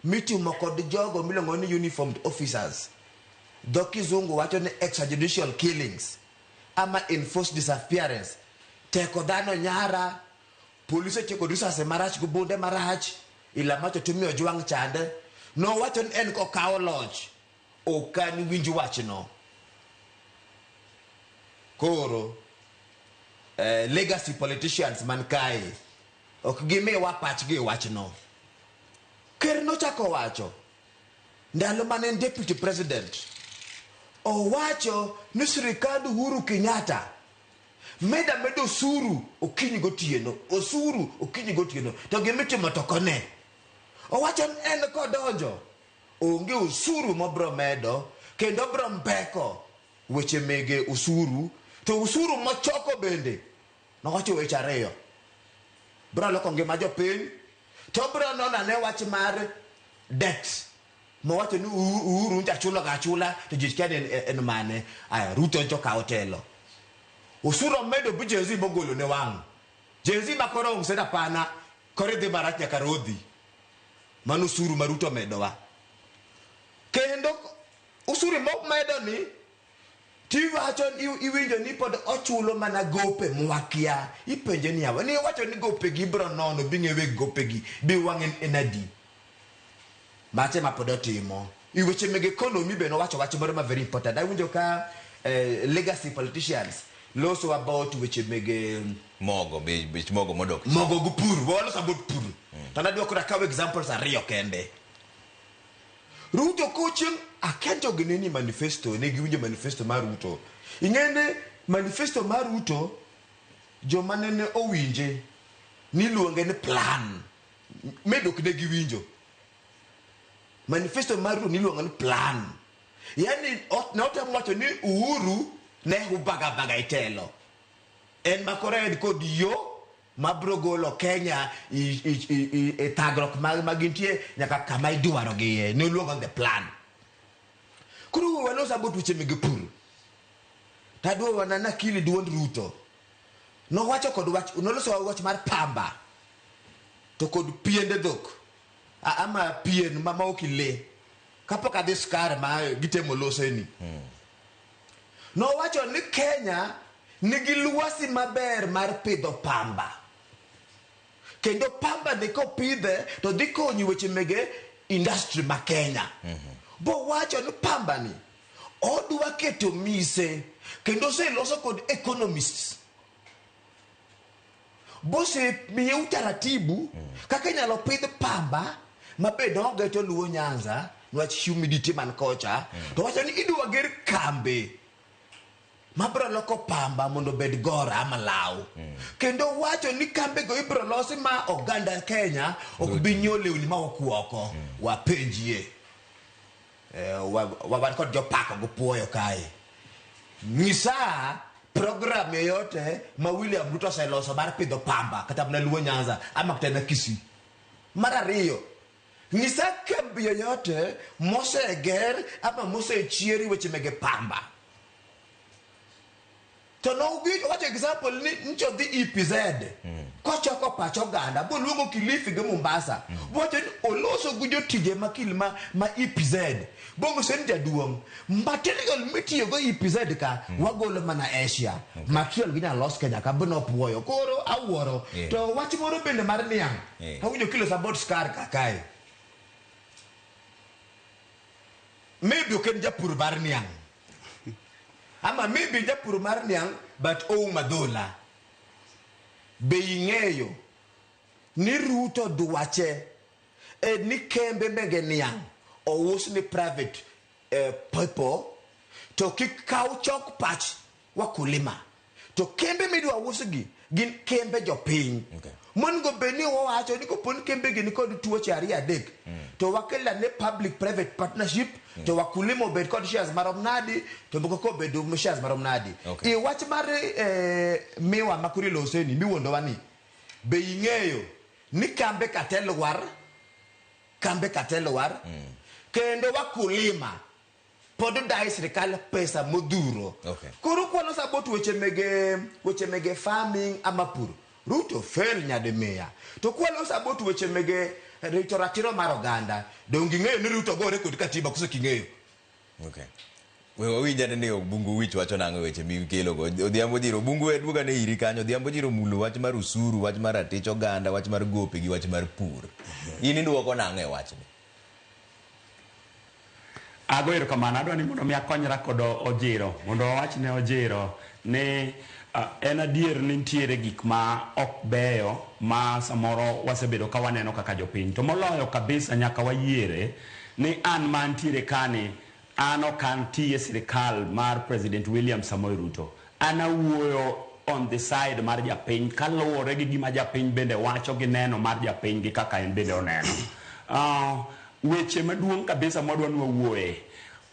mitimo kod jogo miluongo ni uniformed officers dho kizungu wacho ni extrajudicial killings ama enforced disappearance teko dhano nyara polise tiyo kod risase marach gi bunde marach ila macho tumi ojwang' chande nowacho ni en kokawo loch ok an winj wachno koro legacy politicians man kae ok gimiwa pachgi e wachno ker nochako wacho ndalo mane en deputy president owacho ni sirikand Uhuru Kenyatta meda medo osuru okinyi gotieno osuru okinyi gotieno to gimitimo to ok one owacho ni en kodonjo onge osuru mobro medo kendo obro mbeko weche mege osuru to osuru mochoko bende nowacho weche ariyo bro loko ngima jopiny to bro nono ane wach mar debt mowacho ni Uhuru ncha chulo ga achula to ji kia ni en mane aya Ruto ncho kawo telo osuru omedo bi Gen Z mogolo ne wang' Gen Z ma koro ong senda pana koro idhi marach nyaka rodhi mano osuru ma Ruto omedowa kendo osuru momedo ni tiwacho iwinjo ni pod ochulo mana gope mwakia ipenje ni yawa ni iwacho ni gope gi ibro nono bing'e weg gope gi bi wang' en adi mache ma pod otimo i weche meg economy be nowacho wach moro ma very important awinjo ka legacy politicians loso about weche mege mogo bech mogo modok mogo gi pur waloso about pur to nadwa koro akaw examples ariyo kende Ruto kochieng' akia jogi ne ni manifesto ne giwinjo manifesto mar Ruto ing'ene manifesto mar Ruto joma nene owinje niluonge ni plan maybe ok ne giwinjo manifesto mar Ruto niluongo ni plan yani ne otemo wacho ni Uhuru ne hubagabaga e telo en ma koro en kod yo mabro golo Kenya e thagruok ma gintie nyaka kama idwaro giye ne oluongo ni the plan koro walos about weche mege pur tadwa wana nakili duond Ruto nowacho kod wach noloso wach mar pamba to kod piende dhok ama pien ma ok ile kapok adhi skar ma gitemo loseni nowacho ni Kenya nigi lwasi maber mar pidho pamba kendo pamba ni kopidhe to dhi konyo weche mege industry ma Kenya bowacho ni pamba ni odwa keto mise kendo oseloso kod economists bose miye utaratibu kaka inyalo pidh pamba mabe donge to luwo Nyanza niwach humidity man kocha to wacho ni idwa ger kambe mabro loko pamba mondo obed gora ama law kendo wacho ni kambego ibro losi ma oganda Kenya ok bi nyiewo lewni ma ok oko wapenjie wan kod jopako gi puoyo kae nyisa program yoyote ma William Ruto oseloso mar pidho pamba kata mana Luo Nyanza ama kata na Kisii mar ariyo nyisa kambi yoyote moseger ama mosechieri weche mege pamba to nowacho example ni ncho dhi EPZ kochoko pach oganda boluongo Kilifi gi Mombasa bowacho ni oloso gi jotije makil ma EPZ bonyiso ni jaduong' material mitiyogo EPZ ka wagolo mana Asia material ginyalo los Kenya ka bnopuoyo koro awuoro to wach moro bende mar niang' awinjo kiloso about skar ka kae maybe ok en japur mar niang' ama maybe japur mar niang' but oumo adhola be ing'eyo ni Ruto dwache en ni kembe mege niang' ous ni private people to kik kaw chok pach wakulima to kembe midwa usgi Gin kembe jopiny. Monego bed ni wawacho ni kopo ni kembe gi nikod tuoche ariyo adek to wakel ane public private partnership to wakulima obed kod shares marom nadi to moko ka obedo shares marom nadi. Okay. I wach mar miwa ma koro iloseni miwuondowa ni be ing'eyo ni kambe cartel war kambe cartel war kendo wakulima pod dai sirikal pesa modhuro. Okay. Koro kwaloso about weche mege farming ama pur, Ruto fail nyadimiya. To kwaloso about weche mege rito ratiro mar oganda, donge ing'eyo ni Ruto gore kod katiba koso king'eyo? Okay. We wawinj ane ni Obungu Wich wacho nang'o e weche mikelo go. Odhiambo Jiro, Obungu we duoga ne iri kanyo. Odhiambo Jiro mulo wach mar usuru, wach mar ratich oganda, wach mar gope gi wach mar pur. In iduoko nang'o e wachni? Ago erokamano, adwa ni mondo mi akonyra kod Ojiro, mondo wawach ne Ojiro ni en adier ni nitiere gik ma ok beyo ma samoro wasebedo ka waneno kaka jopiny. To moloyo kabisa nyaka wayiere ni an ma antiere kani, an ok antie sirikal mar President William Samoei Ruto. An awuoyo on the side mar japiny kaluwore gi gima japiny bende wacho gi neno mar japiny gi kaka en bende oneno. Weche maduong' kabisa mwadwa ni wawuoye,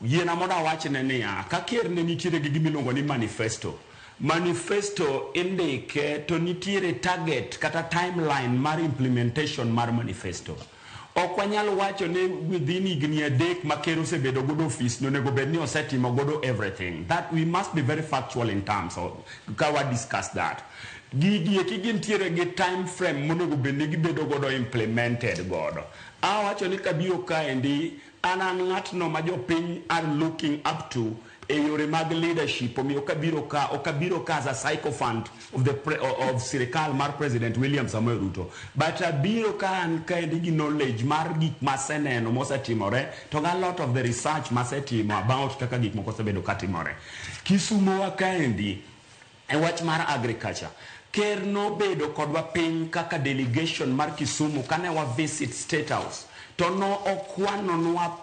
yiena mondo awachne niya, ka ker ne nitiere gi gima iluongo ni manifesto. Manifesto indike to nitiere target kata timeline mar implementation mar manifesto. Ok wanyal wacho ni within higni 3 ma ker osebedo godo ofis ni onego bed ni osetimo godo everything. That we must be very factual in terms of ka wa discuss that. Gigi eki gintiere gi time frame monego bed ni gibedo godo implemented godo. Awacho ni kabiro kaendi, an an ng'atno ma jopiny are looking up to e yore mag leadership, omiyo kabiro ka, ok abiro ka as a sycophant of the of sirikal mar President William Samoei Ruto, but abiro ka an kaendi gi knowledge mar gik maseneno mosetimore to ga lot of the research masetimo about kaka gik moko osebedo katimore. Kisumo wa kaendi e wach mar agriculture, ker nobedo kodwa piny kaka delegation mar Kisumu kane wa visit State House, to no okwanonwa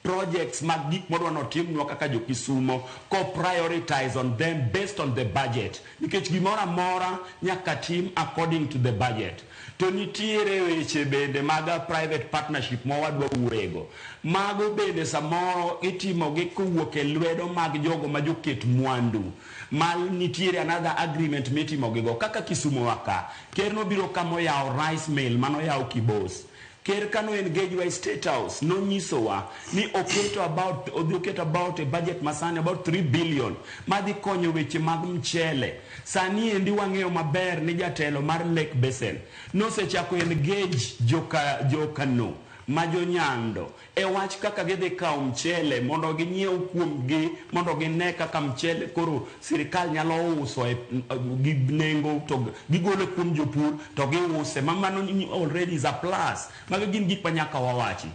projects mag gik modwa notimnwa kaka jo Kisumo, ko prioritize on them based on the budget, nikech gimoro amora nyaka tim according to the budget. To nitiere weche bende mag private partnership ma wadwa wuoyego, mago bende samoro itimo gi kowuok e lwedo mag jogo ma joket mwandu, ma nitiere another agreement mitimo gigo. Kaka Kisumo wa ka, ker nobiro kama oyawo rice mill manoyawo Kibos. Ker kano engage wa e State House nonyisowa ni oketo about, odhi oketo about a budget masani about 3 billion madhi konyo weche mag mchele. Sani endi wang'eyo maber ni jatelo mar Lake Basin nosechako engage jokano ma jonyando e wach kaka gidhi kawo mchele mondo ginyiew kuomgi, mondo gine kaka mchele koro sirikal nyalo uso e gi nengo to gigolo kuom jopur to giuse, ma mano already is a plus. Mago gin gik ma nyaka wawachi.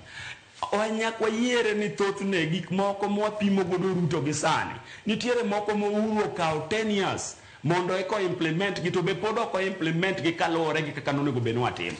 Nyaka wayiere ni thothne gik moko mwapimo godo Ruto gi sani nitiere moko ma Uhuru okawo 10 years mondo eko implement gi, to be pod ok implement gi kaluwore gi kaka nonego bed ni watimo.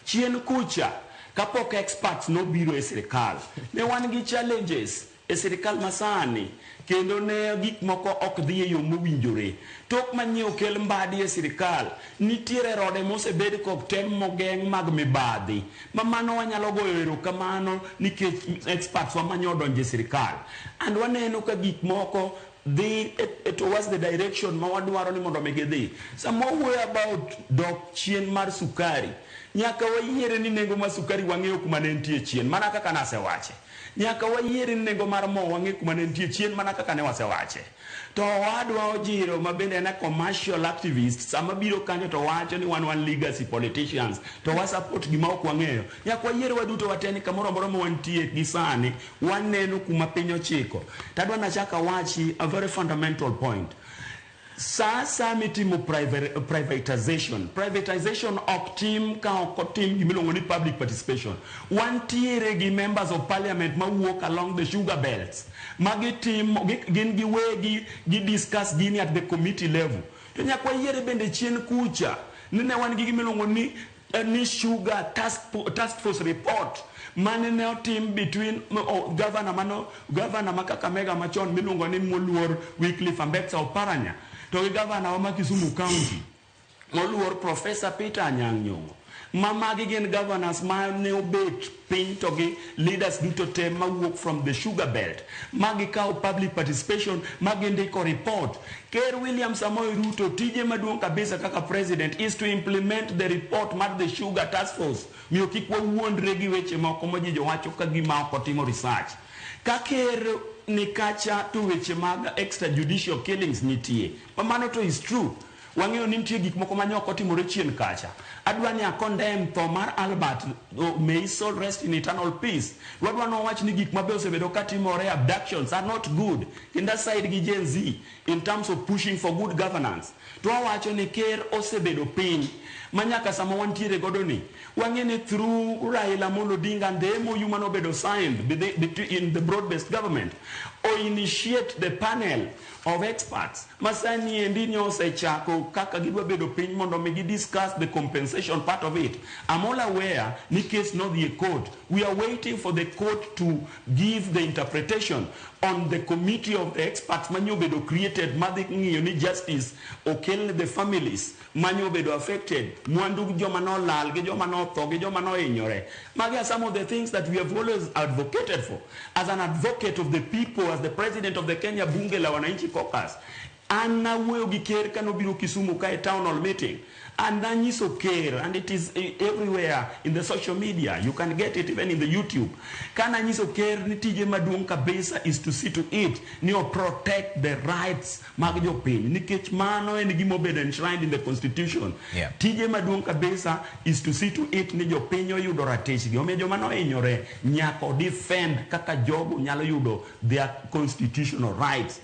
Chien kucha kapok experts nobiro e sirikal, ne wan gi challenges e sirikal masani, kendo ne gik moko ok dhi e yo mowinjore. Tok manyie okel mbadi e sirikal, nitiere rode mosebed kod tem mogeng' mag mibadhi, ma mano wanyalo goyo erokamano nikech experts wa manyo odonjo e sirikal. And waneno ka gik moko dhi towards the direction ma wadwaro ni mondo mi gidhi. Sama wawuoyo about dok chien mar sukari, nyaka wayiere ni nengo mar sukari wang'eyo kuma ne nitie chien, mana kaka nasewache. Nyaka wayiere ni nengo mar mo wang'eyo kuma ne nitie chien, mana kaka ne wasewache. To owadwa Ojiro ma bende en a commercial activist, sama biro kanyo to wacho ni wan legacy politicians, to wa support gima ok wang'eyo. Nyaka wayiere waduto wate ni kamoro amora ma wantie gi sani, waneno kuma piny ochiko. Tadwa nachak awachi a very fundamental point. Sasa mitimo privatization. Privatization ok tim ka ok otim gimiluongo ni public participation. Wantiere gi members of parliament mawuok along the sugar belts. Ma gitimo, gin giwegi, gi discuss gini at the committee level. To nyaka wayiere bende chien kucha ni ne wan gi gimiluongo ni sugar task force report mane ne otim between governor mano, governor ma Kakamega machon miluongo ni moluor Wycliffe Ambetsa Oparanya to gi governor wa ma Kisumu County. Moluor Professor Peter Anyang' Nyong'o. Ma magi gin governors ma ne obet piny to gi leaders duto te mawuok from the sugar belt ma gikawo public participation ma gindiko report. Ker William Samoei Ruto tije maduong' kabisa kaka president is to implement the report mar the sugar task force. Miyo kik wawuondre gi weche moko ma ji jowacho ka gima ok otimo research. Ka ker ni kacha to weche mag extrajudicial killings nitie. Ma mano to is true. Wang'eyo ni nitie gik moko mane ok otimore chien kacha. Adwa ni a condemn tho mar Albert, oh, may his soul rest in eternal peace. Wadwa ni wawach ni gik mabe osebedo katimore, abductions are not good. Kendo aside gi Gen Z in terms of pushing for good governance. To wawacho ni ker osebedo piny ma nyaka sama wantiere godo ni, wang'e ni through Raila Amolo Odinga and the MOU mane obedo signed in the broad-based government, o initiate the panel of experts ma sani endi ni osechako kaka gidwa bedo piny mondo mi gi discuss the compensation part of it. I'm all aware ni case nodhi e court. We are waiting for the court to give the interpretation on the committee of the experts manyo obedo created madhi ng'iyo ni justice okel ne the families manyo obedo affected, mwandu joma nolal gi joma notho gi joma nohinyore. Magi are some of the things that we have always advocated for. As an advocate of the people, as the president of the Kenya Bunge la Wananchi Caucus, an nawuoyo gi ker kanobiro Kisumu ka e town hall meeting, and nanyiso ker, and it is everywhere in the social media, you can get it even in the YouTube. Kananyiso ker ni tije maduong' kabisa is to see to it ni o protect the rights mag jopiny, nikech mano en gima obedo enshrined in the constitution. Tije maduong' kabisa is to see to it ni jopiny oyudo ratichgi. Omiyo joma nohinyore nyaka o defend kaka jogo nyalo yudo their constitutional rights.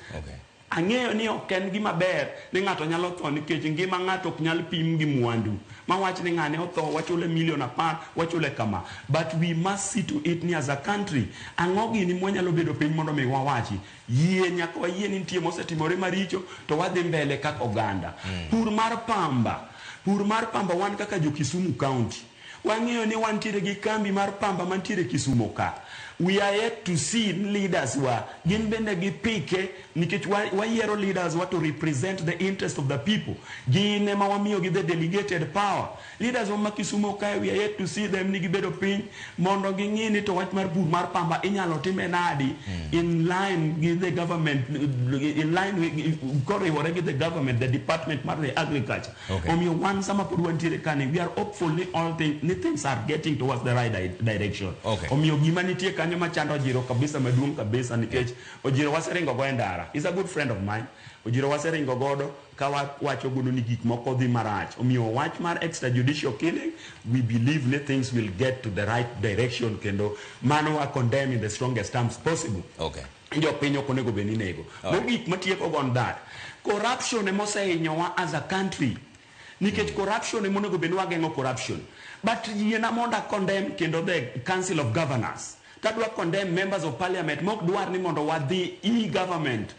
Ang'eyo ni ok en gima ber ni ng'ato nyalo tho nikech ngima ng'ato ok nyal pim gi mwandu. Ma wach ni ng'ane otho wachule milion 10, wachule kama. But we must see to it ni as a country, ang'o gini mwanyalo bedo piny mondo mi wawachi. Yie nyaka wayie ni nitie mosetimore maricho to wadhi mbele kaka oganda. Pur mar pamba. Pur mar pamba wan kaka jo Kisumu County. Wang'eyo ni wantiere gi kambi mar pamba mantiere Kisumu ka. We are yet to see leaders wa gin bende gipike nikech wayiero leaders wa to represent the interest of the people. Gin ema wamiyogi the delegated power. Leaders wa ma Kisumu kae we are yet to see them ni gibedo piny mondo ging'i ni to wach mar pur mar pamba inyalo time nadi in line gi the government, in line with, koriwore gi the government, the department mar the agriculture. Omiyo wan sama pod wantiere kani, we are hopeful ni all things, ni things are getting towards the right direction. Omiyo gima nitie kanyo machando Ojiro kabisa maduong' kabisa nikech Ojiro waseringo go e ndara. He's a good friend of mine. Ojiro waseringo godo ka wacho godo ni gik moko dhi marach. Omiyo wach mar extrajudicial killing, we believe ni things will get to the right direction kendo mano wa condemn in the strongest terms possible. Jopiny ok onego bed ni nego. Mogik matieko go on that, corruption ema osehinyowa as a country. Nikech corruption ema onego bed ni wageng'o corruption. But yiena mondo a condemn kendo the Council of Governors. Tadwa condemn members of parliament mok dwar ni mondo wadhi e-government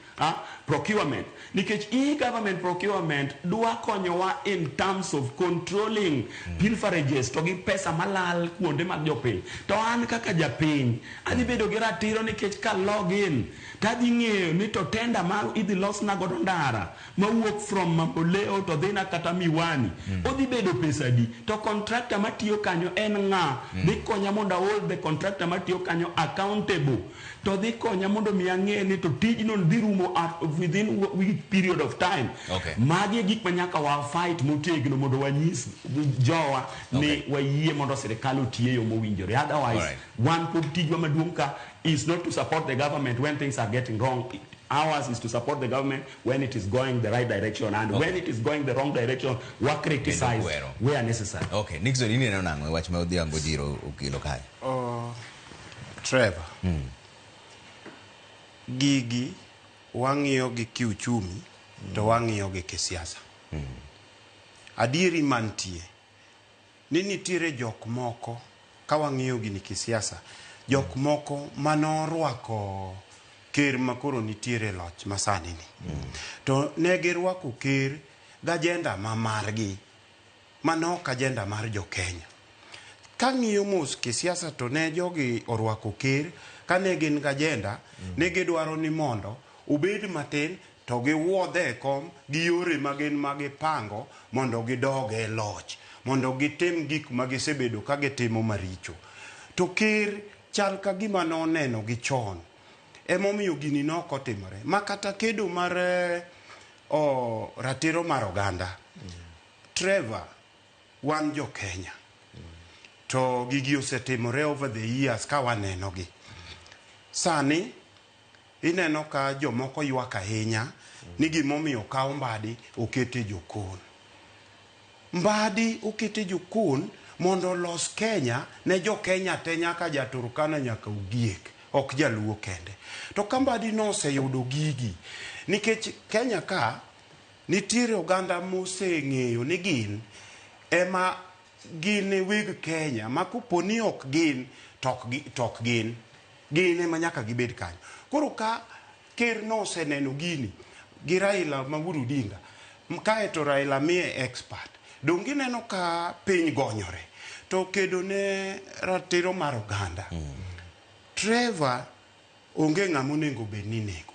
procurement. Nikech e-government procurement dwa konyowa in terms of controlling pilferages to gi pesa malal kuonde mag jopiny. To an kaka japiny, adhi bedo gi ratiro nikech ka log in, tadhi ng'eyo ni to tender ma idhi losna godo ndara mawuok from Mamboleo to dhina kata Miwani, odhi bedo pesa adi? To contractor matiyo kanyo en ng'a? Dhi konya mondo hold the contractor matiyo kanyo accountable. To dhi konya mondo mi ang'e ni to tijno dhi rumo at within which period of time. Magi e gik ma nyaka wa fight motegno mondo wanyis jowa ni wayie mondo sirikal otiye yo mowinjore. Otherwise, wan pod tijwa maduong' ka is not to support the government when things are getting wrong. Ours is to support the government when it is going the right direction, and when it is going the wrong direction, we criticize Kendo kwero. where necessary. Okay, Nixon, ineno nang'o e wach ma Odhiambo Ojiro okelo kae? Oh, Trevor. Gigi wang'iyo gi kiuchumi to wang'iyo gi kisiasa. Adieri mantie ni nitiere jok moko ka wang'iyo gini kisiasa, jok moko manorwako ker makoro nitiere loch masani ni. To ne girwako ker gi agenda ma margi, mano ok agenda mar jo Kenya. Kang'iyo mos kisiasa to ne jogi orwako ker, kane gin gi agenda, ne gidwaro ni mondo obed matin to giwuodhe e kom gi yore ma gin ma gipango mondo gidog e loch, mondo gitim gik ma gisebedo ka gitimo maricho. To ker chal ka gima noneno gi chon. Emomiyo gini ne ok otimore. Ma kata kedo mar o, ratiro mar oganda. Trevor, wan jo Kenya. To gigi osetimore over the years ka wanenogi. Sani ineno ka jomoko ywak ahinya ni gimomiyo okaw Mbadi oket e jokon. Mbadi oket e jokon mondo olos Kenya ne jo Kenya te nyaka ja Turkana nyaka Ogiek, ok jaluo kende. To ka Mbadi noseyudo gigi, nikech Kenya ka nitiere oganda moseng'eyo ni gin ema gin e weg Kenya ma kopo ni ok gin to ok gin. Gin ema nyaka gibed kanyo. Koro ka ker noseneno gini gi Raila ma wuod Odinga, kaeto Raila miye expert, donge ineno ka piny gonyore? To kedo ne ratiro mar oganda. Trevor onge ng'ama onego bed ni inego.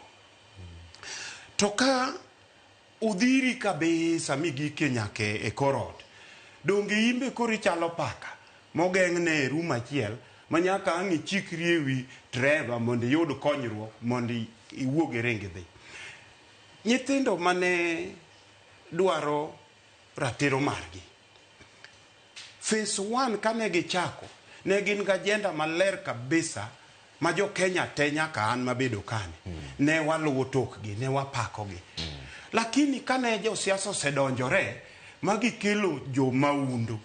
To ka odhiri kabisa migike nyaka e kor ot, donge in be koro ichalo paka mogeng'ne e room achiel ma nyaka ang' ichikri e wi Trevor mondo iyud konyruok mondo iwuog iring idhi. Nyithindo mane dwaro ratiro margi, phase 1 kane gichako, ne gin gi agenda maler kabisa ma jo Kenya te nyaka an mabedo kani. Ne waluwo tokgi, ne wapakogi. Lakini kane josiasa osedonjore ma gikelo jo maundu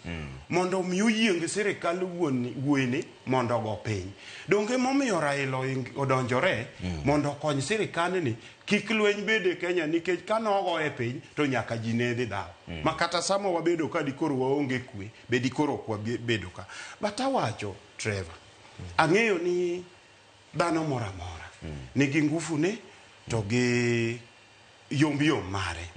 mondo omi oyieng sirikal wuoyini mondo ogo piny. Donge momiyo Raila odonjore mondo okony sirikandni kik lweny bed e Kenya, nikech ka nogoye piny to nyaka ji ne dhi dhaw. Ma kata sama wabedo ka dikoro waonge kwe, be dikoro ok wabedo ka. But awacho, Trevor, ang'eyo ni dhano moro amora nigi ngufu ne to gi yom yom mare.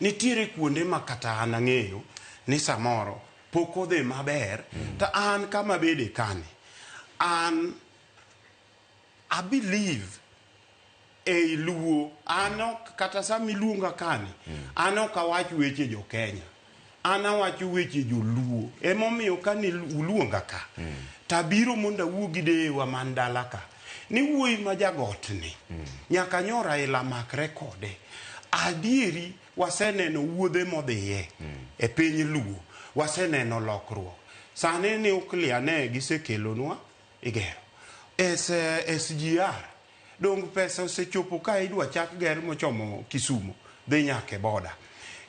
Nitiere kuonde ma kata an ang'eyo ni samoro pok odhi maber, to an kama bede kani, an I believe ei Luo, an ok kata sama iluonga kani, an ok awach weche jo Kenya. An awacho weche joluo. Emomiyo kane uluonga ka, tabiro mondo awuo gi deyewa man dala ka. Ni wuoyi ma jagotni, nyaka nyo Raila makre kode. Adieri waseneno wuodhe modhiye e piny Luo. Waseneno lokruok. Sani nuclear ne gisekelonwa igero. SGR, dong pesa osechopo ka idwa chak ger mochomo Kisumu, dhi nyaka e boda.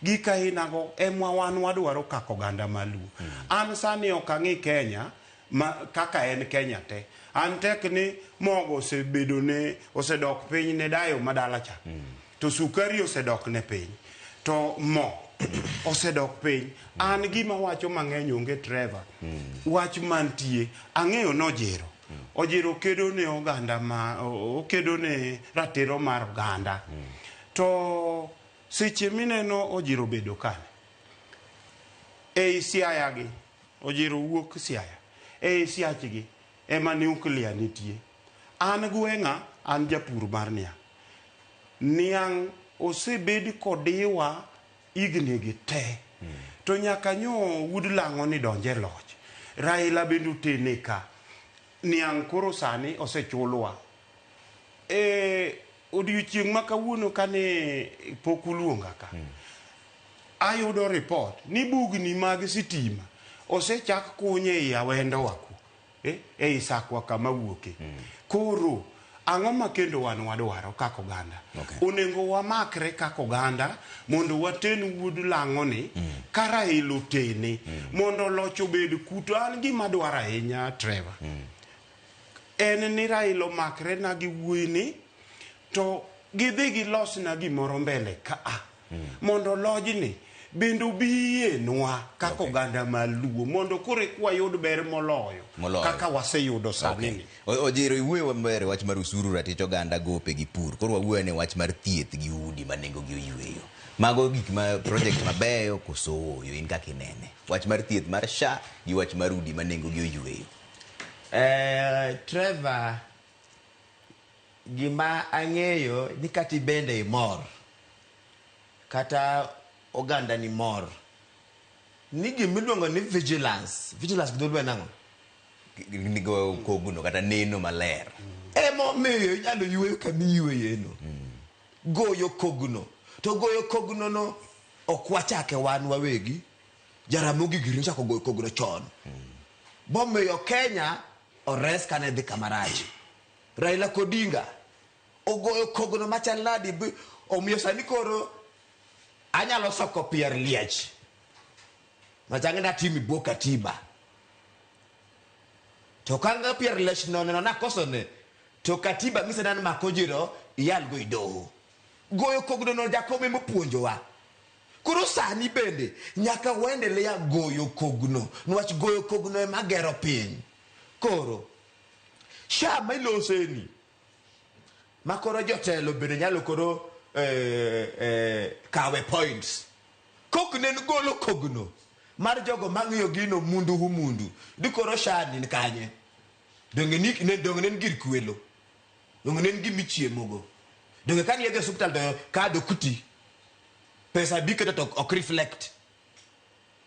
Gik ainago emwa wan wadwaro kaka oganda maluo. An sani ok ang'i Kenya ma, kaka en Kenya te. An tek ni mogo osebedo ne, osedok piny ne dayo madala cha. To sukari osedok ne piny. To mo osedok piny. An gima wacho mang'eny onge Trevor. Wach mantie, ang'eyo nojiro. Ojiro kedo ne oganda ma, okedo ne ratiro mar oganda. To seche mineno Ojiro bedo kane, ei Siaya gi, Ojiro wuok Siaya, ei Siachgi ema nuclear nitie. An gweng'a, an japur mar niang'. Niang' osebed kodiwa higni gi te. To nyaka nyo wuod lang'o ni donje loch. Raila bende otene ka. Niang' koro sani osechulwa. E odiochieng' ma kawuono kane pok uluonga ka, ayudo report ni bugni mag sitima osechak kunye ei Awendo waku, ei Sakwa kama wuoke. Koro ang'o ma kendo wan wadwaro kaka oganda? Onego wamakre kaka oganda mondo waten wuod lang'o ni ka Raila otene mondo loch obed kuto. An gima dwaro ahinya Trevor, en ni Raila omakre na gi wuoyi ni to gidhi gilosna gimoro mbele ka a mondo lojni bende obiyienwa kaka oganda maluo mondo koro eka wayud ber moloyo kaka waseyudo sani ni. Ojiro iwuoyo maber e wach mar usuru, ratich oganda, gope gi pur. Koro wawuoyo ne wach mar thieth gi udi ma nengo gi oyweyo. Mago gik ma project mabeyo koso ooyo in kaka inene? Wach mar thieth mar SHA gi wach mar udi ma nengo gi oyweyo. Trevor, Gima ang'eyo ni kata ibende imor, kata oganda ni mor, ni gimiluongo ni vigilance. Vigilance gi dholuo en ang'o? Nigo kogno kata neno maler. Emomiyo inyalo yweyo kama iyweyoeno. Goyo kogno. To goyo kogno no ok wachake wan wawegi. Jaramogi giri nochako goyo kogno chon. Bomiyo Kenya ores kane dhi kama rach. Raila Odinga ogoyo kogno machal nadi omiyo sani koro anyalo soko pier liech. Machange natimi bwo katiba. To kanga pier liech no neno nakosone to katiba ng'ise nan mako jiro iyal go idoho. Goyo kogno no Jakom ema opuonjowa. Koro sani bende nyaka waendelea goyo kogno niwach goyo kogno ema gero piny. Koro SHA ma iloseni ma koro jotelo bende nyalo koro kawe points. Kok ne en golo kogno mar jogo mang'iyo gino mundu hu mundu. Di koro SHA ni kanye? Donge ne en gir kwelo? Donge ne en gima ichiemogo? Donge ka ni idhi e osiptal to kad ok ti? Pesa bi kata to ok reflect.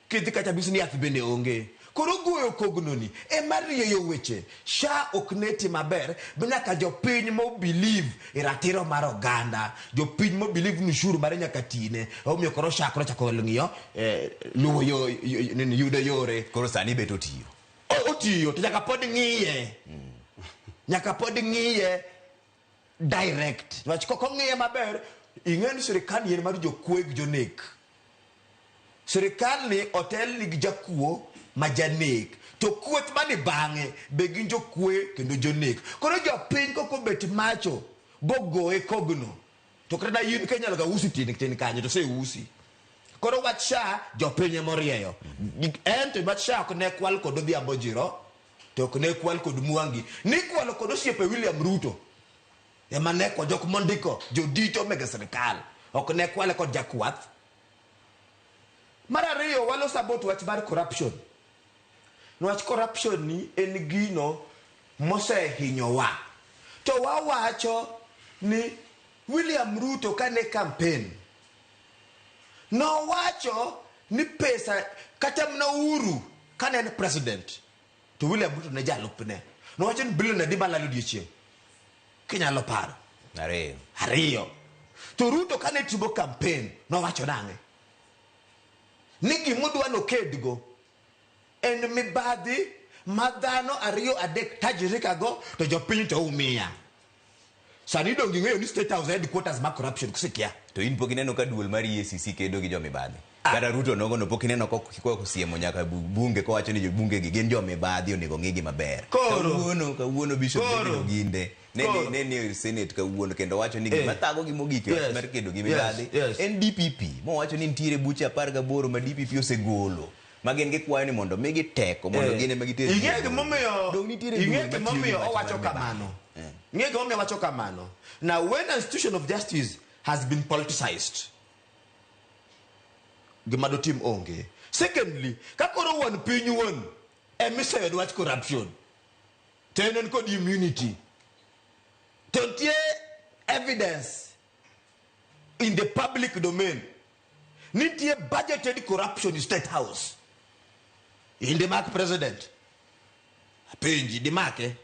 Kidhi kacha bisi ni yath bende onge. Koro goyo kogno ni ema rieyo weche. SHA ok ne ti maber, be nyaka jopiny mo believe e ratiro mar oganda. Jopiny mo believe ni ushuru mare nyaka tine. Omiyo koro SHA koro chako ng'iyo, luwo yo, yo, nini, yudo yore. Koro sani bet otiyo. Otiyo, to nyaka pod ng'iye. Nyaka pod ng'iye direct. Niwach kok ong'iye maber, ing'e ni sirikal ni en mar jokwe gi jonek. Sirikal ni otel ni gi jakuo ma janek. To kweth mani bang'e be gin jokwe kendo jonek. Koro jopiny kok obet macho bogoye kogno. To kata in ka inyalo ga usi tin tin kanyo to oseusi. Koro wach SHA jopiny ema orieyo. En to wach SHA ok ne kwal kod Odhiambo Jiro, to ok ne kwal kod Mwangi. Ni kwalo kod osiepe William Ruto. Ema ne kwa jok mondiko jodito mege sirikal. Ok ne kwale kod jakwath. Mar ariyo, waloso about wach mar corruption. Niwach corruption ni en gino mosehinyowa. To wawacho ni William Ruto kane campaign, nowacho ni pesa kata mana Uhuru kane en president, to William Ruto ne jalupne. Nowacho ni bilion adi malalo odiochieng'? Kinyalo paro. Ariyo. Ariyo. To Ruto kane timo campaign, nowacho nang'e? Ni gimodwa nokedgo en mibadhi ma dhano ariyo adek tajirika go to jopiny to umia. Sani dong ing'eyo ni State House headquarters ma corruption kusikia. To in pok ineno ka duol mar EACC kedo gi jomibadhi. Kata Ruto nogo no pok ineno kosiemo nyaka bunge kowacho ni jobunge gi gin jomibadhi onego ng'igi maber. Kawuono Bishop David Oginde ne ni e Senate kawuono kendo wacho ni gima thago gi mogik e wach mar kedo gi mibadhi en DPP. Mowacho ni nitiere buche 18 ma DPP osegolo. Ma gin gikwayo ni mondo migi teko mondo gin ema giter. Ing'e gimomiyo Dong nitiere ing'e duol matiyo gi gimomiyo wach owacho mar mibadhi. kamano. Ing'e gimomiyo owacho kamano. Now when an institution of justice has been politicized, gima dotim onge. Secondly, ka koro wuon piny wuon emiseyo dwach corruption, to en kod immunity, to nitie evidence in the public domain, nitie budgeted corruption in State House. Inde mak president. Apenji, dimake.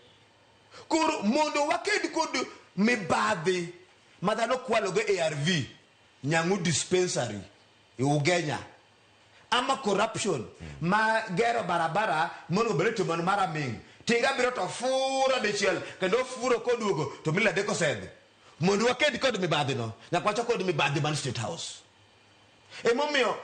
Koro mondo waked kod mibadhi ma dhano kwalo go ARV, Nyang'u dispensary, Ugenya. Ama corruption ma gero barabara monego bed ni timo mar aming'. Tinga biro to furo dichiel kendo furo koduogo to mil adek osedhi. Mondo waked kod mibadhi no, nyaka wachak kod mibadhi man State House. Emomiyo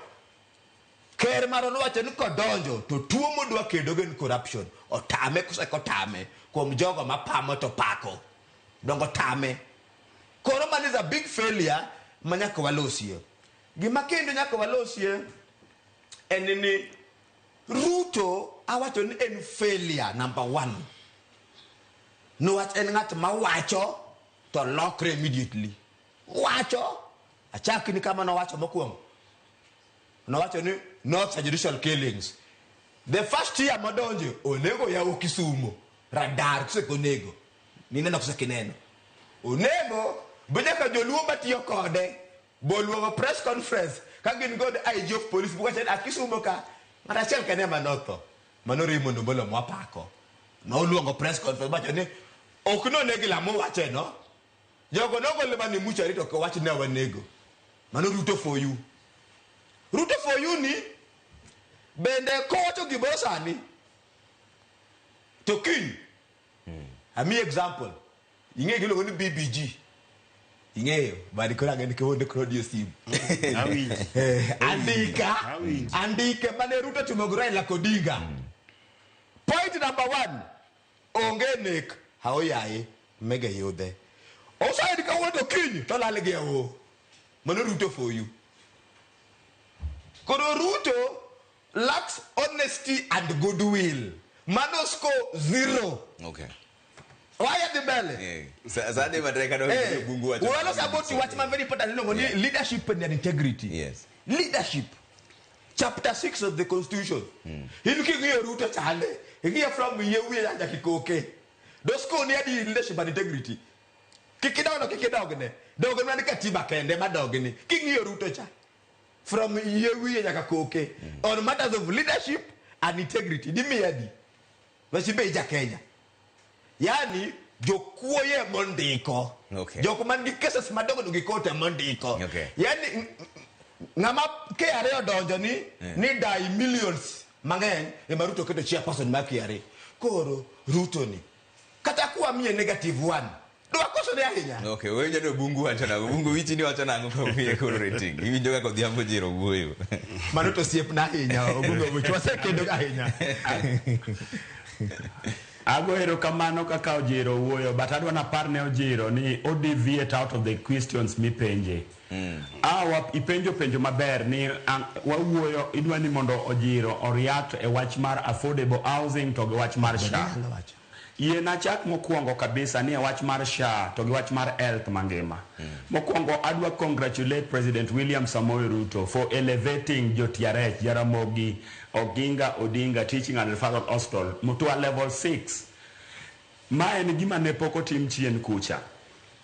ker marwa nowacho ni kodonjo to tuo modwa kedo go en corruption. Otame kose kotame kuom jogo mapamo to pako. Dongo tame. Koro mano is a big failure ma nyaka walosie. Gima kendo nyaka walosie en ni Ruto awacho ni en failure number 1. Niwach en ng'at mawacho to lokre immediately. Wacho, achak ni kama nowacho mokwongo. Nowacho ni no extrajudicial killings. The first year modonje, onego yawo Kisumu. Radar kose konego. Nineno kose kineno. Onego be nyaka joluo matiyo kode boluongo press conference ka gin kod IG of police bukacha ni akisumo ka ng'at achiel kende ema notho. Mano Raymond Omolo mwapako. Noluongo press conference mawacho ni ok nonegi lamo wache no. Jogo nogole mana e muchari to ok wach ne wanego. Mano Ruto for you. Ruto for you ni bende kowacho gimoro sani to kiny amiyi example ing'eyo giluongo ni BBG ing'eyo bad koro ang'e ni kawuono koro odiyo simu andika andike mane Ruto timo gi Raila Odinga point number 1 onge nek haoyaye mege yudhe osaid kawuono to kiny to lal gi awo mano Ruto for you koro Ruto lacks honesty and goodwill mano score 0 Okay. waya dhi mbele Sani matek adwa winjo Bungu wacho. Walo about wach ma very important iluongo ni leadership and integrity. Yes. Leadership. Chapter 6 of the constitution. In king'iyo Ruto chande, ing'iyo from yie wiye nyaka kikoke. Dosko ni adi leadership and integrity. Kik idogno kik idogne. Dogne mana katiba kende madogni. King'iyo Ruto cha. From yie wiye nyaka koke. On matters of leadership and integrity. Dimiya adi. Wachibe ja Kenya. Yani jokuoye mondiko. Okay. Jok man gi cases madongo gi kote mondiko. Okay. Yani ng'ama KRA odonjo ni ni dai millions mang'eny ema Ruto keto chairperson mar KRA. Koro Ruto ni kata kuwa miye negative one dwa koso ne ahinya. Okay, winjo ni Bungu wacho nang'o? Bungu wichi ni wacho nang'o ka omiye koro rating? Iwinjo kaka Odhiambo Jero wuoyo. Mano to osiepna ahinya, Obungu Obuch wasekedo ahinya. Ago erokamano kaka Ojiro wuoyo, but adwa napar ne Ojiro ni o deviate out of the questions mipenje. Ipenjo penjo maber ni wawuoyo idwa ni mondo Ojiro o react e wach mar affordable housing to gi wach mar SHA. Yie achak mokwongo kabisa ni e wach mar SHA to gi wach mar health mangima. Mokwongo adwa congratulate President William Samoei Ruto for elevating Jotiarech, Jaramogi, Oginga Odinga Teaching and Referral Hospital to a level 6. Ma en gima ne pok otim chien kucha.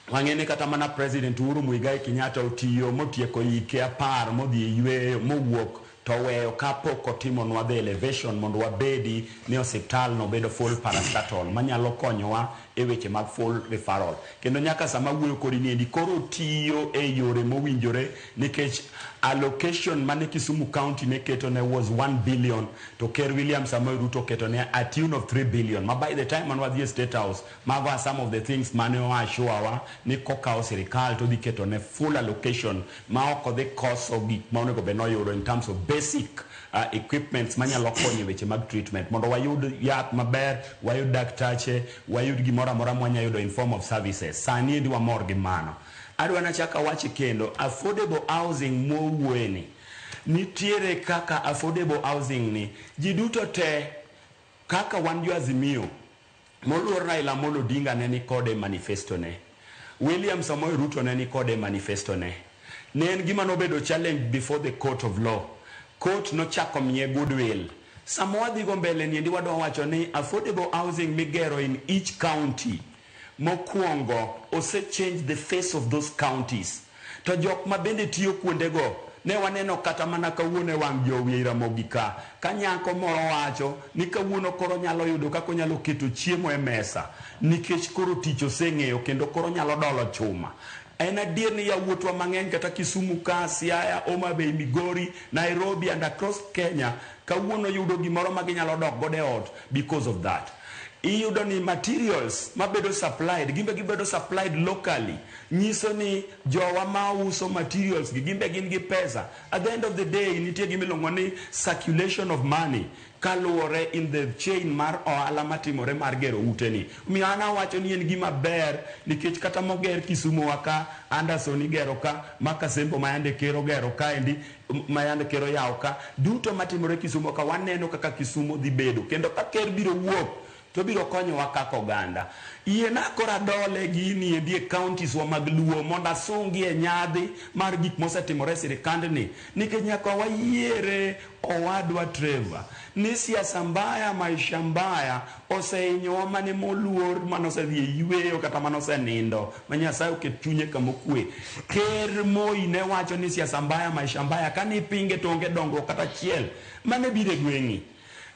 Wang'e ni kata mana President Uhuru Muigai Kenyatta otiyo motieko hike 10 modhi e yweyo mowuok to weyo kapok otimonwa the elevation mondo wabedi ni osiptal no bedo full parastatal manyalo konyowa e weche mag full referral. Kendo nyaka sama wuoyo kodi ni endi koro tiyo e yore mowinjore nikech allocation mane Kisumu County ne keto ne was 1 billion to Ker William Samoei Ruto keto ne a tune of 3 billion ma by the time mane wadhi e State House mago are some of the things mane o assure wa ni kokawo sirikal to dhi keto ne full allocation ma ok odhi koso gik ma onego bed noyudo in terms of basic equipments manyalo konyo e weche mag treatment mondo wayud yath maber, wayud daktache, wayud gimoro amora mwanya yudo in form of services. Sani endi wamor gi mano. Adwa nachak awachi kendo, affordable housing mwawuoye ni, nitiere kaka affordable housing ni, ji duto te kaka wan jo Azimio, moluor Raila Amolo Odinga ne ni kode manifesto ne. William Samoei Ruto ne ni kode manifesto ne. Ne en gima nobedo challenge before the court of law. Court nochako miye goodwill. Sama wadhigo mbele ni endi wadwa wacho ni affordable housing migero in each county mokwongo ose change the face of those counties. To jok ma bende tiyo kuondego ne waneno kata mana kawuono e wang' jowi e Ramogi ka, ka nyako moro wacho ni kawuono koro nyalo yudo kaka onyalo keto chiemo e mesa nikech koro tich oseng'eyo kendo koro nyalo dolo chuma. En adier ni yawuotwa mang'eny kata Kisumu ka, Siaya, Homa Bay, Migori, Nairobi and across Kenya kawuono yudo gimoro ma ginyalo dok godo e ot because of that. Iyudo ni materials mabedo supplied, gimbe gibedo supplied locally, nyiso ni jowa ma uso materials gi gimbe gin gi pesa. At the end of the day, nitie gima iluongo ni circulation of money kaluwore in the chain mar ohala matimore mar gero ute ni. Omiyo an awacho ni en gima ber nikech kata moger Kisumu wa ka, Anderson igero ka, Makasembo ma yande ker ogero kaendi, ma yande ker oyawo ka, duto matimore Kisumu ka waneno kaka Kisumu dhi bedo. Kendo ka ker biro wuok to biro konyowa kaka oganda. Yiena koro adole gini endi e counties wa mag Luo mondo asungi e nyadhi mar gik mosetimore e sirikandni nikech nyaka wayiere owadwa Trevor ni siasa mbaya maisha mbaya osehinyowa mane moluor mane osedhi e yweyo kata mane osenindo ma Nyasaye oket chunye kama okwe. Ker Moi ne wacho ni siasa mbaya maisha mbaya kane ipinge to onge dongruok kata achiel mane biro e gweng'i.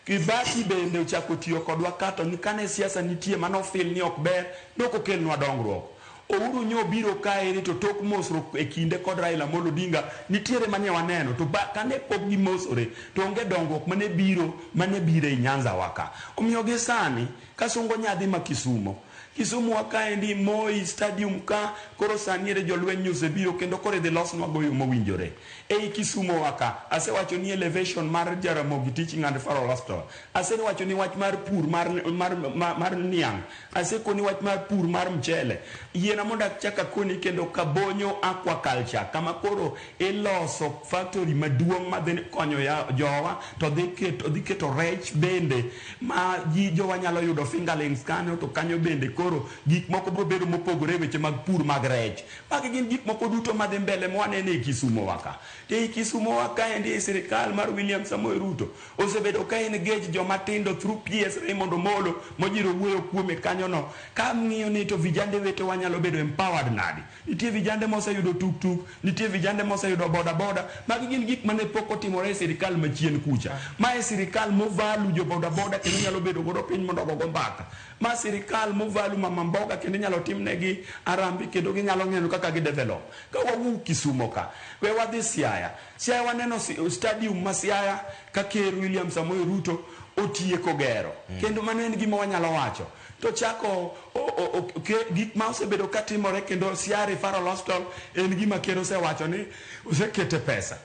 Kibaki bende ochako tiyo kodwa ka to ni kane siasa nitie mane ofil ni ok ber ne ok okelnwa dongruok. Ouru nyo obiro kaeri to tok mosruok e kinde kod Raila Amolo Odinga nitiere mane waneno to ba, kane pok gimosore to onge dongruok mane biro mane biro ei Nyanza wa ka. Omiyo gi sani kasungo nyadhi ma Kisumo Kisumu wa kaendi Moi Stadium ka koro sani ere jolweny nyo osebiro kendo koro idhi losnwa go yo mowinjore. Ei Kisumo wa ka asewacho ni elevation mar Jaramogi Teaching and Referral Hospital. Asewacho ni wach mar pur mar, mar, mar, mar niang'. Asekoni wach mar pur mar mchele. Yiena mondo achak akoni kendo Kabonyo Aquaculture kama koro iloso factory maduong' madhi konyo ya, jowa to dhi keto, dhi keto rech bende ma ji jowa nyalo yudo fingerlings kanyo to kanyo bende koro gik moko biro bedo mopogore e weche mag pur mag rech. Magi gin gik moko duto madhi mbele mwaneno e Kisumo wa ka. To ei Kisumo wa kaendi e sirikal mar William Samoei Ruto osebedo ka engage joma tindo through PS Raymond Omolo mojiro wuoyo kuome kanyono ka ng'iyo ni to vijande wetewa nyalo bedo empowered nadi. Nitie vijande moseyudo tuk tuk, nitie vijande moseyudo boda boda. Magi gin gik mane pok otimore e sirikal machien kucha. Ma e sirikal movalu jo boda boda kendo nyalo bedo godo piny mondo ogogo mbaka. Ma sirikal movalu mama mboga kendo inyalo timnegi arambi kendo ginyalo ng'eno kaka gi develop. Ka wawuok Kisumo ka, we wadhi Siaya. Siaya waneno stadium ma Siaya ka Ker William Samoei Ruto otieko gero. Kendo mano en gima wanyalo wacho. To chako gik ma osebedo ka timore kendo Siaya Referral Hospital en gima ker osewacho ni osekete pesa.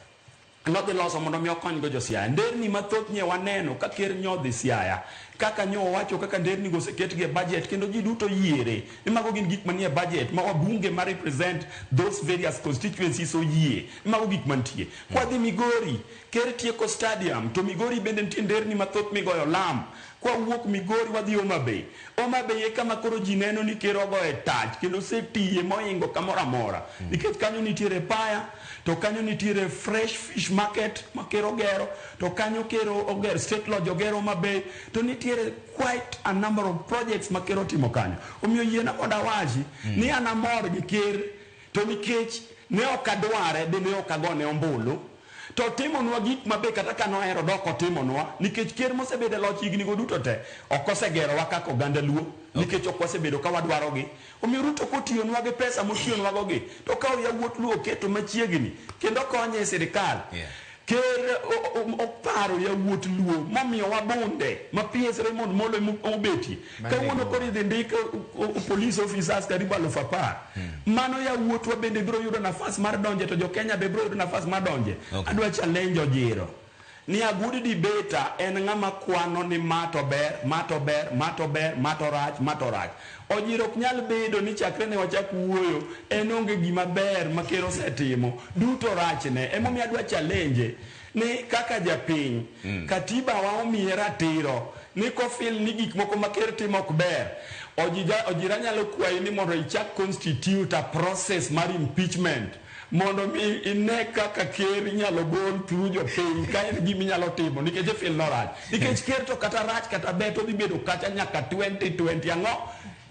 Nodhi loso mondo mi okonygo jo Siaya. Nderni mathoth nye waneno ka ker nyodhi Siaya. Kaka nyo owacho kaka nderni go oseketgi e budget kendo ji duto yiere. Ni mago gin gik manie budget ma wabunge ma represent those various constituencies oyie. Ni mago gik mantie. Kwadhi Migori, ker tieko stadium to Migori bende nitie nderni mathoth migoyo lam. Kwawuok Migori wadhi Homa Bay. Homa Bay e kama koro ji neno ni ker ogoye tach kendo osetiye mohingo kamoro amora. Nikech kanyo nitiere paya, to kanyo nitiere fresh fish market ma ker ogero, to kanyo ker ogero State Lodge ogero Homa Bay, to nitiere quite a number of projects ma ker otimo kanyo. Omiyo yiena mondo awachi ni an amor gi ker to nikech ne ok adware be ne ok agone ombulu. To otimonwa gik ma be kata ka nohero dok otimonwa nikech ker mosebedo e loch higni go duto te ok osegerowa kaka oganda Luo nikech ok wasebedo ka wadwarogi. Omiyo Ruto kotiyonwa gi pesa motiyonwago gi to okawo yawuot Luo oketo machiegni kendo okonye e sirikal. Ker oparo yawuot Luo momiyowa bunde ma PS Raymond Molo ema obetie. Kawuono koro idhi ndik police officers karibu 10,000. Mano yawuotwa bende biro yudo nafas mar donje to jo Kenya be biro yudo nafas mar donje. Adwa challenge Ojiro ni a good debater en ng'ama kwano ni ma to ber, ma to ber, ma to ber, ma to rach, ma to rach. Ojiro ok nyal bedo ni chakre ne wachak wuoyo en onge gima ber ma ker osetimo, duto rachne. Emomiyo adwa challenge ni kaka japiny, katiba wa omiye ratiro ni kofil ni gik moko ma ker timo ok ber, Ojira nyalo kwayi ni mondo ichak constitute a process mar impeachment mondo mi ine kaka ker inyalo gol through jopiny ka en gima inyalo timo nikech ifil no rach. Nikech ker to kata rach kata ber to odhi bedo kacha nyaka 2020 ang'o?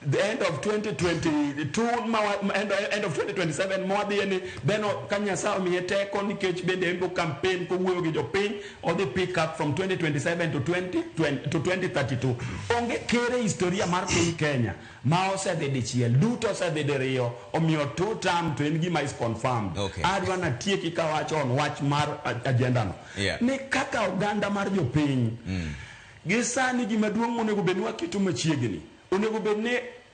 The end of 2022 ma end, end of 2027 ma wadhiye ni then ka Nyasaye omiye teko nikech bende en go campaign kowuoyo gi jopiny odhi pick up from 2027 to 2020 to 2032. Onge ker e historia mar piny Kenya ma osedhi dichiel, duto osedhi diriyo, omiyo two term to en gima is confirmed. Adwa natieki kawacho on wach mar agenda no. Ni kaka oganda mar jopiny gi sani gima duong' monego bed ni waketo machiegni onego bed ni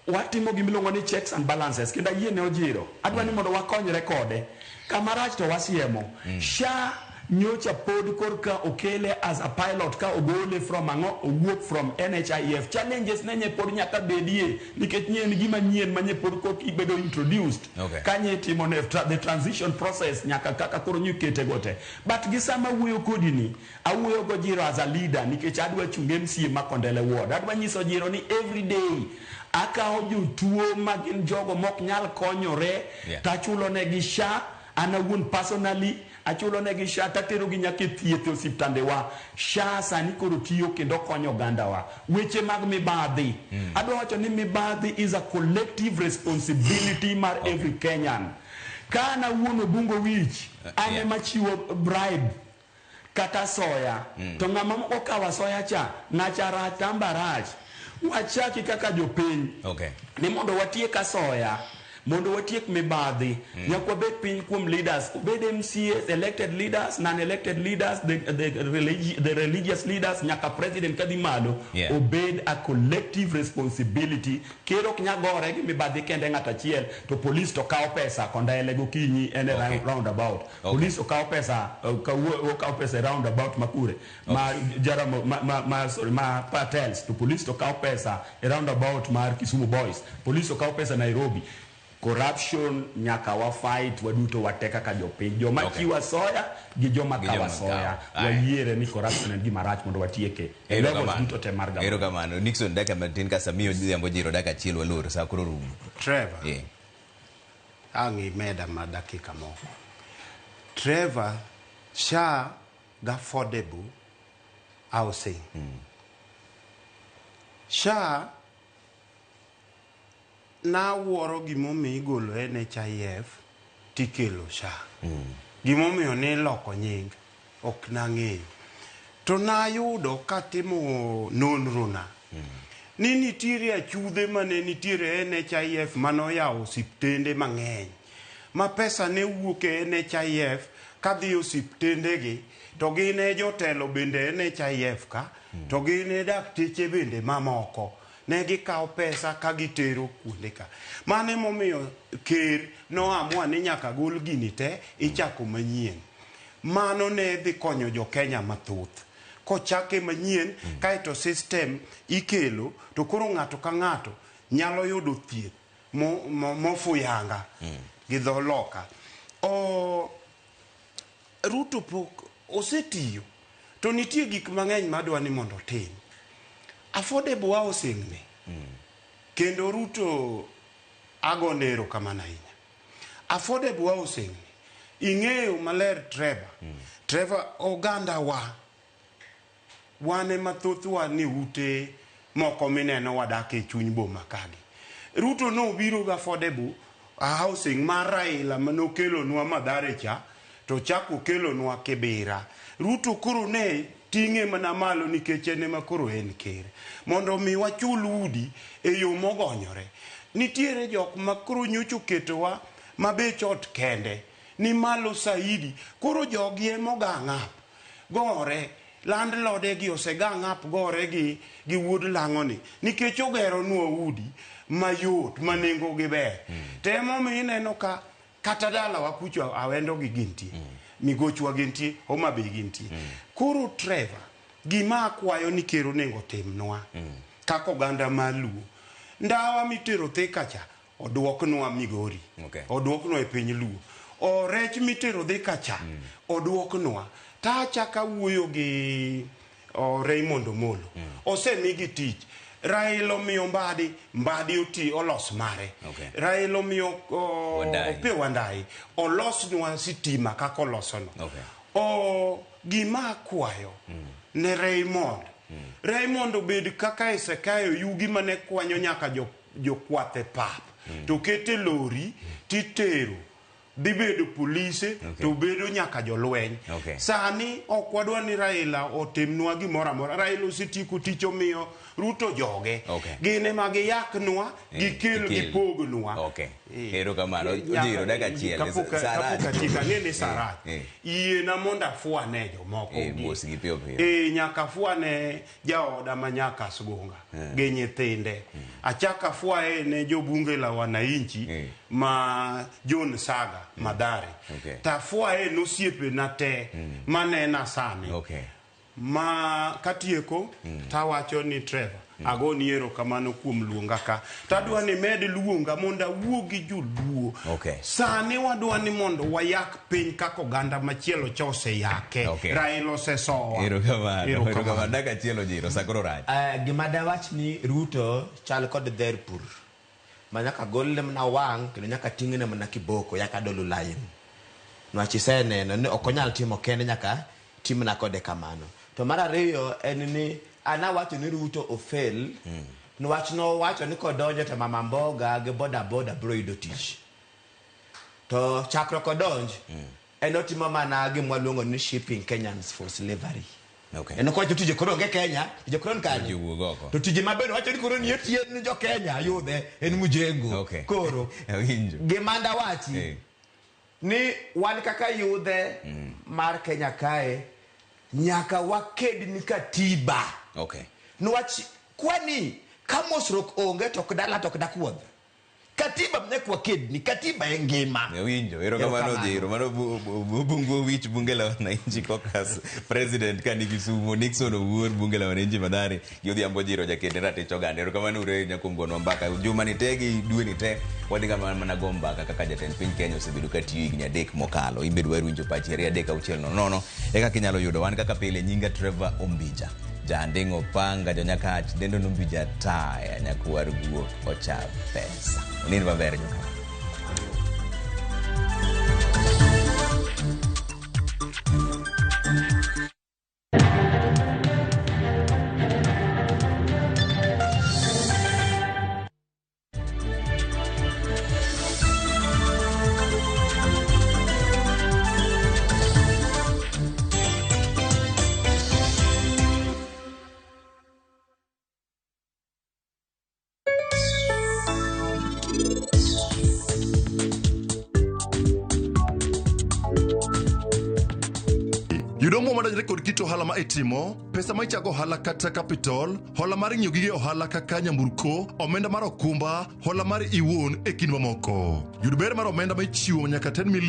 watimo gima iluongo ni checks and balances kendo ayie ne Ojiro adwa ni mondo wakonyre kode kama rach to wasiemo. SHA Nyocha pod korka okele as a pilot ka ogole from ang'o owuok from NHIF. Challenges ne nye pod nyaka bedie nikech nye en gima nyien ma nye pod kok ibedo introduced. Kanye itimo ne the transition process nyaka kaka koro nyikete go te. But gi sama awuoyo kodi ni, awuoyo go Jiro as a leader nikech adwa chung MCA ma Kondele Ward. Adwa nyiso Jiro ni every day akawo jotuo ma gin jogo mok nyal konyore tachulo negi SHA. An awuon personally achulo negi SHA tatero gi nyaka e thieth e osiptandewa. SHA sani koro tiyo kendo konyo ogandawa. Weche mag mibadhi. Adwa wacho ni mibadhi is a collective responsibility mar every Kenyan. Ka an awuon Obungo Wich, an ema chiwo bribe kata soya. To ng'ama okawo asoya cha, ng'acha rach tamba rach. Wachaki kaka jopiny. Ni mondo watiek asoya, mondo watiek mibadhi, nyaka wabed piny kuom leaders, obed MCAs, elected leaders, non-elected leaders, the religious leaders, nyaka president kadhi malo, obed a collective responsibility. Ker ok nyal gore gi mibadhi kende ng'at achiel, to police to kawo pesa Kondele gokinyi en e roundabout. Police okawo pesa, okawo pesa e roundabout makure, ma Jaramo, ma, sorry, ma Patels, to police to kawo pesa e roundabout mar Kisumu Boys, police okawo pesa Nairobi. Corruption nyaka wa fight waduto wate kaka jopiny, joma chiwo asoya gi joma Gi kawo joma asoya, kawo. wayiere ni corruption en gima rach mondo watieke e levels duto te mar government. Erokamano. Nixon, dakika matin ka Samiyo Odhiambo Jiro dakika achiel walor sa koro rumo. Trevor. Ang' imeda ma dakika moko. Trevor, SHA ga affordable housing. SHA nawuoro gimomiyo igolo NHIF tikelo SHA. Gimomiyo niloko nying ok nang'eyo. To nayudo katimo nonro na ni nitiere achudhe mane nitiere NHIF manoyawo osiptende mang'eny ma pesa ne wuok e NHIF kadhi osiptendegi to gin e jotelo bende NHIF ka to gin e dakteche bende mamoko ne gikawo pesa ka gitero kuonde ka. Mano emomiyo ker noamua ni nyaka gol gini te ichako manyien. Mano ne dhi konyo jo Kenya mathoth. Kochake manyien kaeto system ikelo to koro ng'ato ka ng'ato nyalo yudo thieth mofuyanga gi dho loka. Ruto pok osetiyo to nitie gik mang'eny madwa ni mondo otim. Affordable housing ni kendo Ruto agone erokamano ahinya. Affordable housing ni ing'eyo maler Trevor. Trevor, oganda wa wan ema thothwa ni ute moko mineno wadak e chuny boma kagi. Ruto nobiro gi affordable housing mar Raila manokelonwa Mathare cha to chako okelonwa Kibera. Ruto koro ne ting'e mana malo nikech en ema koro en ker. Mondo mi wachul udi e yo mogonyore. Nitiere jok ma koro nyocha oketowa ma bech ot kende ni malo saidi. Koro jogi ema ogang up gore landlord gi osegang up gore gi wuod lang'o ni nikech ogeronwa udi mayot ma nengo gi ber. To emomiyo ineno ka kata dalawa kucho Awendo gi gintie, Migochwa gintie, Homa Bay gintie. Koro Trevor, gima akwayo ni ker onego timnwa kaka oganda mar Luo, ndawa mitero Thika cha oduoknwa Migori, oduoknwa e piny Luo. O rech mitero Thika cha oduoknwa. Ta achaka wuoyo gi Raymond Omolo. Osemigi tich. Raila omiyo Mbadi, Mbadi oti olos mare. Raila omiyo Opiyo Wandayi olosnwa sitima kaka olosono. Gima akwayo ne Raymond. Raymond obed kaka Hezekiah Oyugi mane kwanyo nyaka jokwath e pap. To kete lori titero. Dhi bedo polise to bedo nyaka jolweny. Sani ok wadwa ni Raila otimnwa gimoro amora. Raila osetieko tich omiyo Ruto joge. Gin ema giyaknwa, gikel gipognwa. Erokamano. Ojiro dakika achiel. Kapok atieko, ang'e ni sa rach. Yiena mondo afwane jomoko. Mos gi piyo piyo. Nyaka afwane jaoda ma nyaka Asgonga gi nyithinde. Achak afwaye ne jobunge la wananchi. Ma John Saga Madhare. Tafwaye nosiepena te manena sani. Ma katieko tawacho ni Trevor, agoni erokamano kuom luonga ka. Tadwa ni med luonga mondo awuo gi joluo. Sani wadwa ni mondo wayak piny kaka oganda machielo cha oseyake. Raila osesowa. Erokamano. Erokamano. Dakika achiel Ojiro, sa koro rach. Gima dawach ni Ruto chal kod dher pur ma nyaka golne mana wang' kendo nyaka ting'ne mana kiboko yaka dolo lain niwach iseneno ni ok onyal timo kende nyaka timna kode kamano. To mar ariyo en ni an awacho ni Ruto ofail niwach nowacho ni kodonjo to mama mboga gi boda boda biro yudo tich. To chakruok odonj en otimo mana gima waluongo ni shipping Kenyans for slavery. En ok owacho tije koro onge Kenya, tije koro ni kanye? Jowuog oko. To tije maber wacho ni koro ni otiyo ni jo Kenya yudhe en mjengo. Koro Awinjo. gima dawachi ni wan kaka yudhe mar Kenya kae nyaka waked ni katiba. Niwach kwani ka mosruok onge to ok dala to ok dakuodh. Katiba nyaka waked ni katiba e ngima. Awinjo. Erokamano Ojiro. Mano Bungu Wich bunge la wananchi caucus president ka ni Kisumu, Nixon Owuor bunge la wananchi Mathare gi Odhiambo Ojiro jaked ne ratich oganda. Erokamano uru ahinya kuom gonwa mbaka. Juma ni te gi dwe ni te wadhi ga mana go mbaka kaka jatend piny Kenya osebedo ka tiyo higni 3 mokalo. In be dwar winjo pachi 2 3 6 0 0 e kaka inyalo yudo. Wan kaka pile nyinga Trevor Ombija. Janding'o Panga jonyakach dendo nombija taya nyakwar guok ocha pesa. Unind maber joka. Yudo omuom madonjore kod kit ohala ma itimo, pesa ma ichago ohala kata capital, hola mar ng'iewo gige ohala kaka nyamburko, omenda mar okumba, hola mar iwuon e kind mamoko. Yud ber mar omenda ma ichiwo nyaka 10 million.